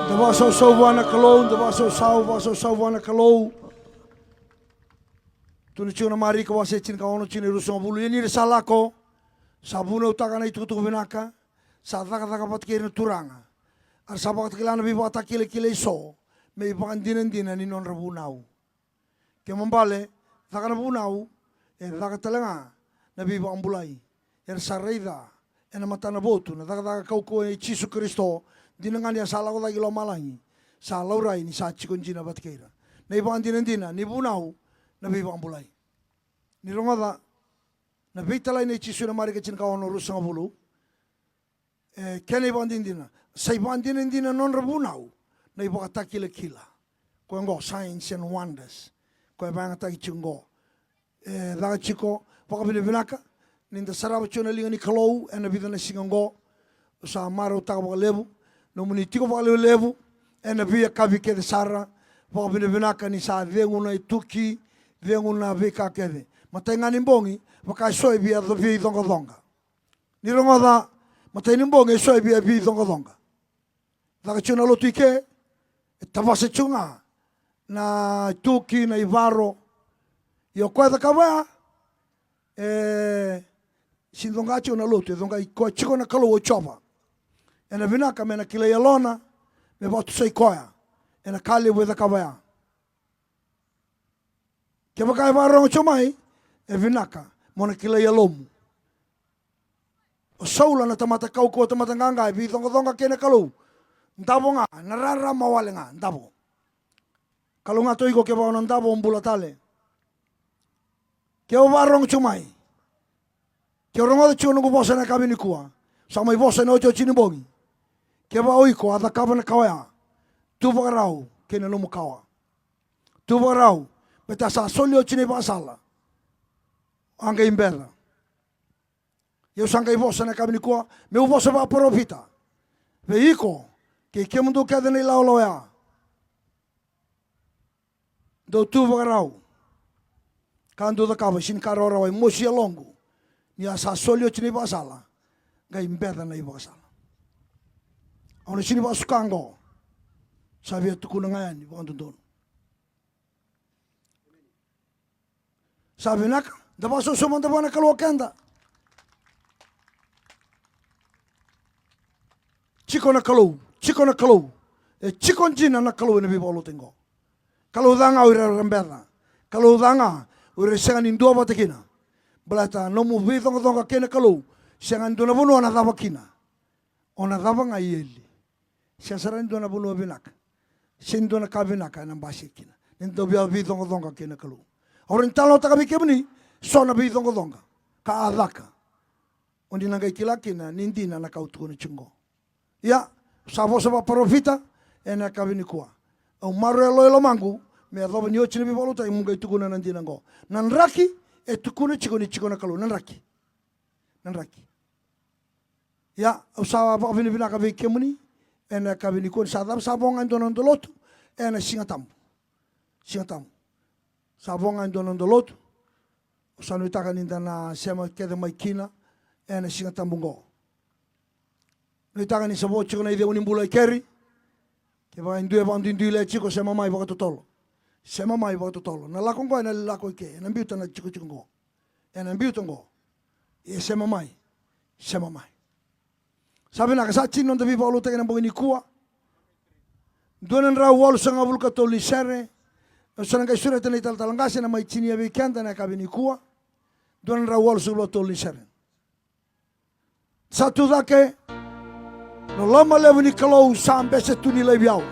Da vakasausau vua na Kalou, da vakasausau, vakasausau vua na Kalou. Tukuna tiko na Marika wase tinikaono, tikina e ruasagavulu: Ia ni ra sa lako, sa vunautaka na itukutuku vinaka, sa cakacaka vata kei ira na turaga, a ra sa vakatakila na veivakatakilakila eso me ivakadinadina ni nodra vunau. Kena ibalebale, caka na vunau, e caka tale ga na veivakabulai. Era sa raica ena matanavotu na cakacaka kaukauwa i Jisu Karisito, dina ga ni a sa lako cake i lomalagi, sa laurai ni sa tiko dina vata kei ira. Na ivakadinadina ni vunau, na veivakabulai. Ni rogoca na veitalai nei Jisu ena Marika tinikaono, ruasagavulu. E kena ivakadinadina, sa ivakadinadina na nodra vunau na ivakatakilakila. Koya oqo, signs and wonders. Koya e vakayagataki tiko oqo. E caka tiko vakavinavinaka ni da sarava tiko na liga ni Kalou ena vica na siga oqo. Au sa marautaka vakalevu nomuni tiko vakalevulevu ena veiyakavi kece sara. Vakavinavinaka ni sa cegu na ituki, cegu na veika kece. Matai ga ni bogi, vaka eso e via, via icoqacoqa. Ni rogoca, matai ni bogi eso e via, via icoqacoqa. Caka tiko na lotu i ke, e tavasa tiko ga na ituki, na ivaro. Ia o koya e cakava ya, e sega ni coqa tiko na lotu, e coqai koya tiko na Kalou o Jiova. Ena vinaka me na kilai yalona, me vakatusai koya ena ka levu e cakava ya. Kevaka e vakarogo tiko mai, e vinaka mo na kilai yalomu. O Saula na tamata kaukauwa, tamata qaqa, e veicoqacoqa kei na Kalou. Davo ga, na rarama wale ga, davo. Kalougata o iko kevaka o na davo, o bula tale. Ke o vakarogo tiko mai, ke o rogoca tiko noqu vosa ena yakavi nikua, sa mai vosa ena iotioti ni bogi. Kevaka o iko a cakava na ka oya, tu vakarau kei na nomu kawa. Tu vakarau, baleta sa soli oti na ivakasala. A qai beca. Ia au sa qai vosa ena yakavi nikua, meu vosa vakaparofita vei iko kei kemudou kece na ilawalawa ya. Dou tu vakarau. Ka dou cakava e sega ni ka rawarawa, e mosi yaloqu. Ni a sa soli oti na ivakasala, qai beca na ivakasala. Au na sega ni vakasuka oqo. Sa via tukuna ga yani vakadodonu. Sa vinaka, da vakasausau mada vua na Kalou o keda. Tiko na Kalou, tiko na Kalou. E tiko dina na Kalou ena veivakalotutaki oqo. Kalou ca ga o ira era beca. Kalou ca ga o ira e sega ni duavata kina. Baleta nomu veicoqacoqa kei na Kalou, sega ni dua na vanua o na cava kina. O na cava ga i eli. Sega sara ni dua na vanua vinaka, sega ni dua na ka vinaka ena basika kina ni dau via veicoqacoqa kei na Kalou. Au rawa ni talanoataka vei kemuni so na veicoqacoqa ka a caka, o ni na qai kila kina ni dina na ka au tukuna tiko qo. Ia, sa vosa vakaparofita ena yakavi nikua. Au maroroya e lomaqu me yacova ni oti na veivakalotutaki mo qai tukuna na dina qo. Na draki e tukuna tiko ni tiko na Kalou. Na draki. Na draki. Ia, au sa vakavinavinaka vei kemuni ena yakavi nikua ni sa cava, sa vo ga e dua na noda lotu ena Siga Tabu. Siga Tabu. Sa vo ga e dua na noda lotu. Au sa nuitaka ni da na sema kece mai kina ena Siga Tabu qo. Nuitaka ni sa vo tiko na icegu ni bula e keri. Kevaka e dua e vakaduiduilea tiko, sema mai vakatotolo. Sema mai vakatotolo. Na lako qo ena lako i ke, ena biuta na tikotiko qo. Ena biuta qo. Ia sema mai. Sema mai. Sa vinaka, sa tini noda veivakalotutaki ena bogi nikua. Dua na drau walusagavulu ka tolu ni sere. Au sa na qai sureta na italatala qase na mai tinia vei keda ena yakavi nikua. Dua na drau walusagavulu ka tolu ni sere. Sa tu cake. Loloma levu ni Kalou sa bese tu ni laivi au.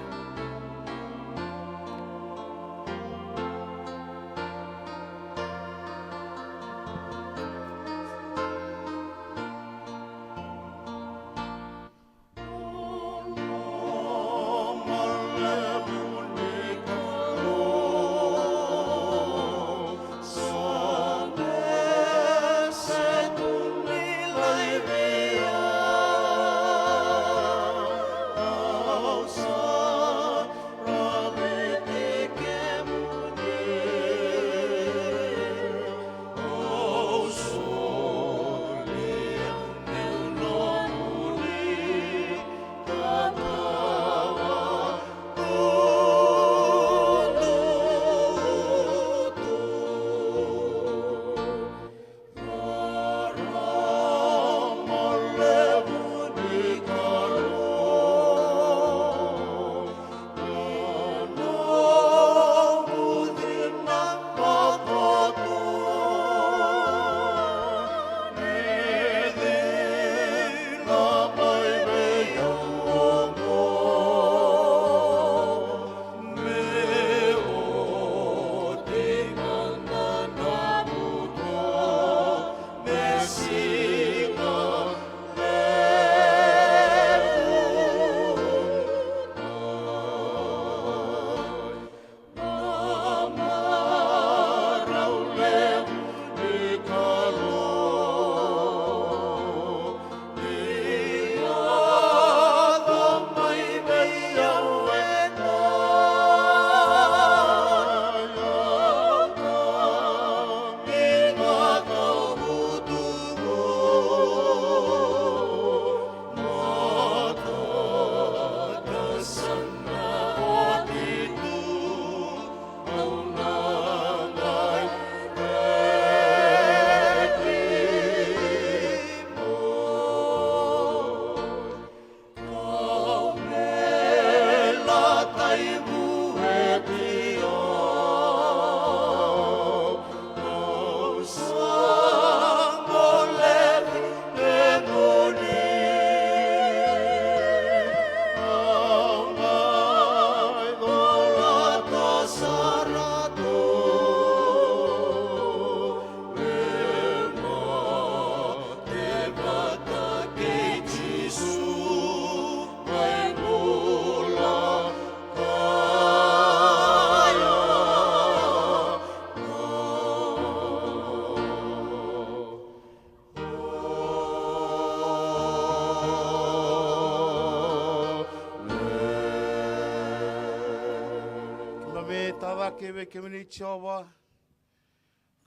Keimami tacake vei kemuni Jiova,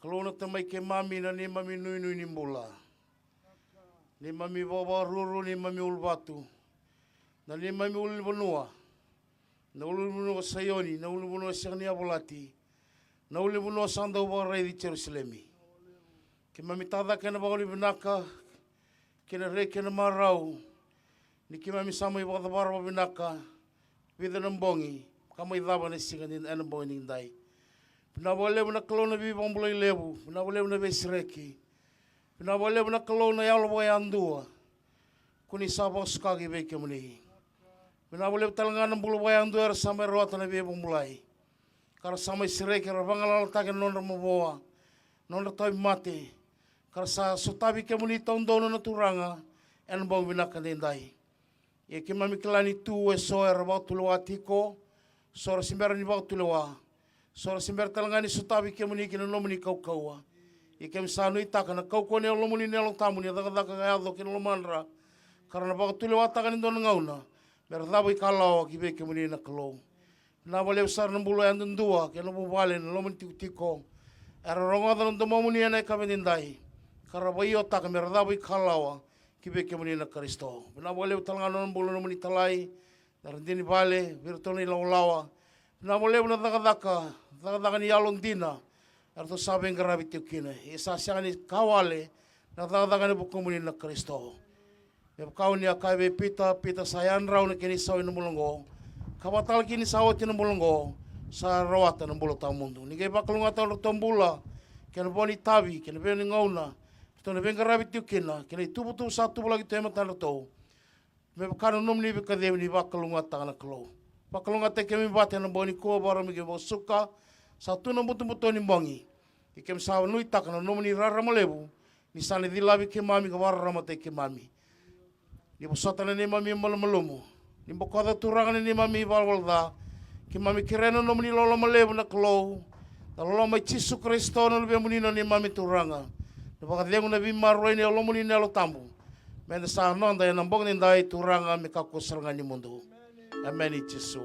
Kalou na Tamai keimami, na neimami nuinui ni bula, neimami vavakaruru, neimami uluvatu, na neimami ulunivanua, na ulunivanua o Saioni, na ulunivanua sega ni yavalati, na ulunivanua sa dau vakaraici Jerusalemi. Keimami tacake ena vakavinavinaka kei na reki kei na marau ni keimami sa mai vakacavara vakavinaka vica na bogi ka mai cava ena siga ni, ena bogi nikidai. Vinaka vakalevu na Kalou na veivakabulai levu, vinaka vakalevu na veisereki, vinaka vakalevu na Kalou na yalo vakayadua ko ni sa vakasukaki vei kemuni. Vinaka vakalevu tale ga na bula vakayadua era sa mai rawata na veivakabulai. ka ra sa mai sereki, ra vagalalataki ena nodra mavoa, nodra tauvimate, ka ra sa sotavi kemuni taudonu na Turaga ena bogi vinaka daidai. Ia keimami kila ni tu eso era vakatulewa tiko, so ra se bera ni vakatulewa, so ra se bera tale ga ni sotavi kemuni kei na nomuni kaukauwa. Ia keimami sa nuitaka na kaukauwa ni Yalomuni na Yalo Tabu ni cakacaka ka yaco kei na lomadra, ka ra na vakatulewataka ena dua na gauna me ra cava ikalawa ki vei kemuni na Kalou. Vinaka vakalevu sara na bula yadudua kei na vuvale ena loma ni tikotiko era rogoca na domomuni ena yakavi edaidai, ka ra vaiotaka me ra cava ikalawa ki vei kemuni na Karisito. Vinaka vakalevu tale ga na nona bula na nomuni talai, na radini vale, vei iratou na ilawalawa. Vinaka vakalevu na cakacaka, cakacaka ni yalodina eratou sa veiqaravi tiko kina. E sa sega ni ka wale na cakacaka ena vukumuni na Karisito. Me vaka o ni a kaya vei Pita, Pita, sa yadrau na kena isau ena bula oqo, ka vaka tale kina ni sa oti na bula oqo, sa rawata na bula tawamudu. Ni qai vakalougatataka na nodratou bula kei na vo ni itavi kei na vo ni gauna eratou na veiqaravi tiko kina kei na ituvatuva sa tuvalaki tu e matadratou. Me vaka na nomuni veikacivi ni vakalougatataka na Kalou. Vakalougatataki keimami vata ena bogi nikua, vakarau me keimami vakasuka, sa tu na butobuto ni bogi. Ia keimami sa nuitaka na nomuni rarama levu ni sa na cilavi keimami ka vakararamataki keimami. Ni vosota na neimami malumalumu. Ni bokoca, Turaga, na neimami ivalavala ca. Keimami kerea na nomuni loloma levu na Kalou, na loloma i Jisu Karisito na Luvemuni na neimami Turaga, na vakacegu, na veimaroroi ni Yalomuni na Yalo Tabu, me da sa noda ena bogi edaidai, Turaga, me kakua sara ga ni mudu. Emeni, Jisu.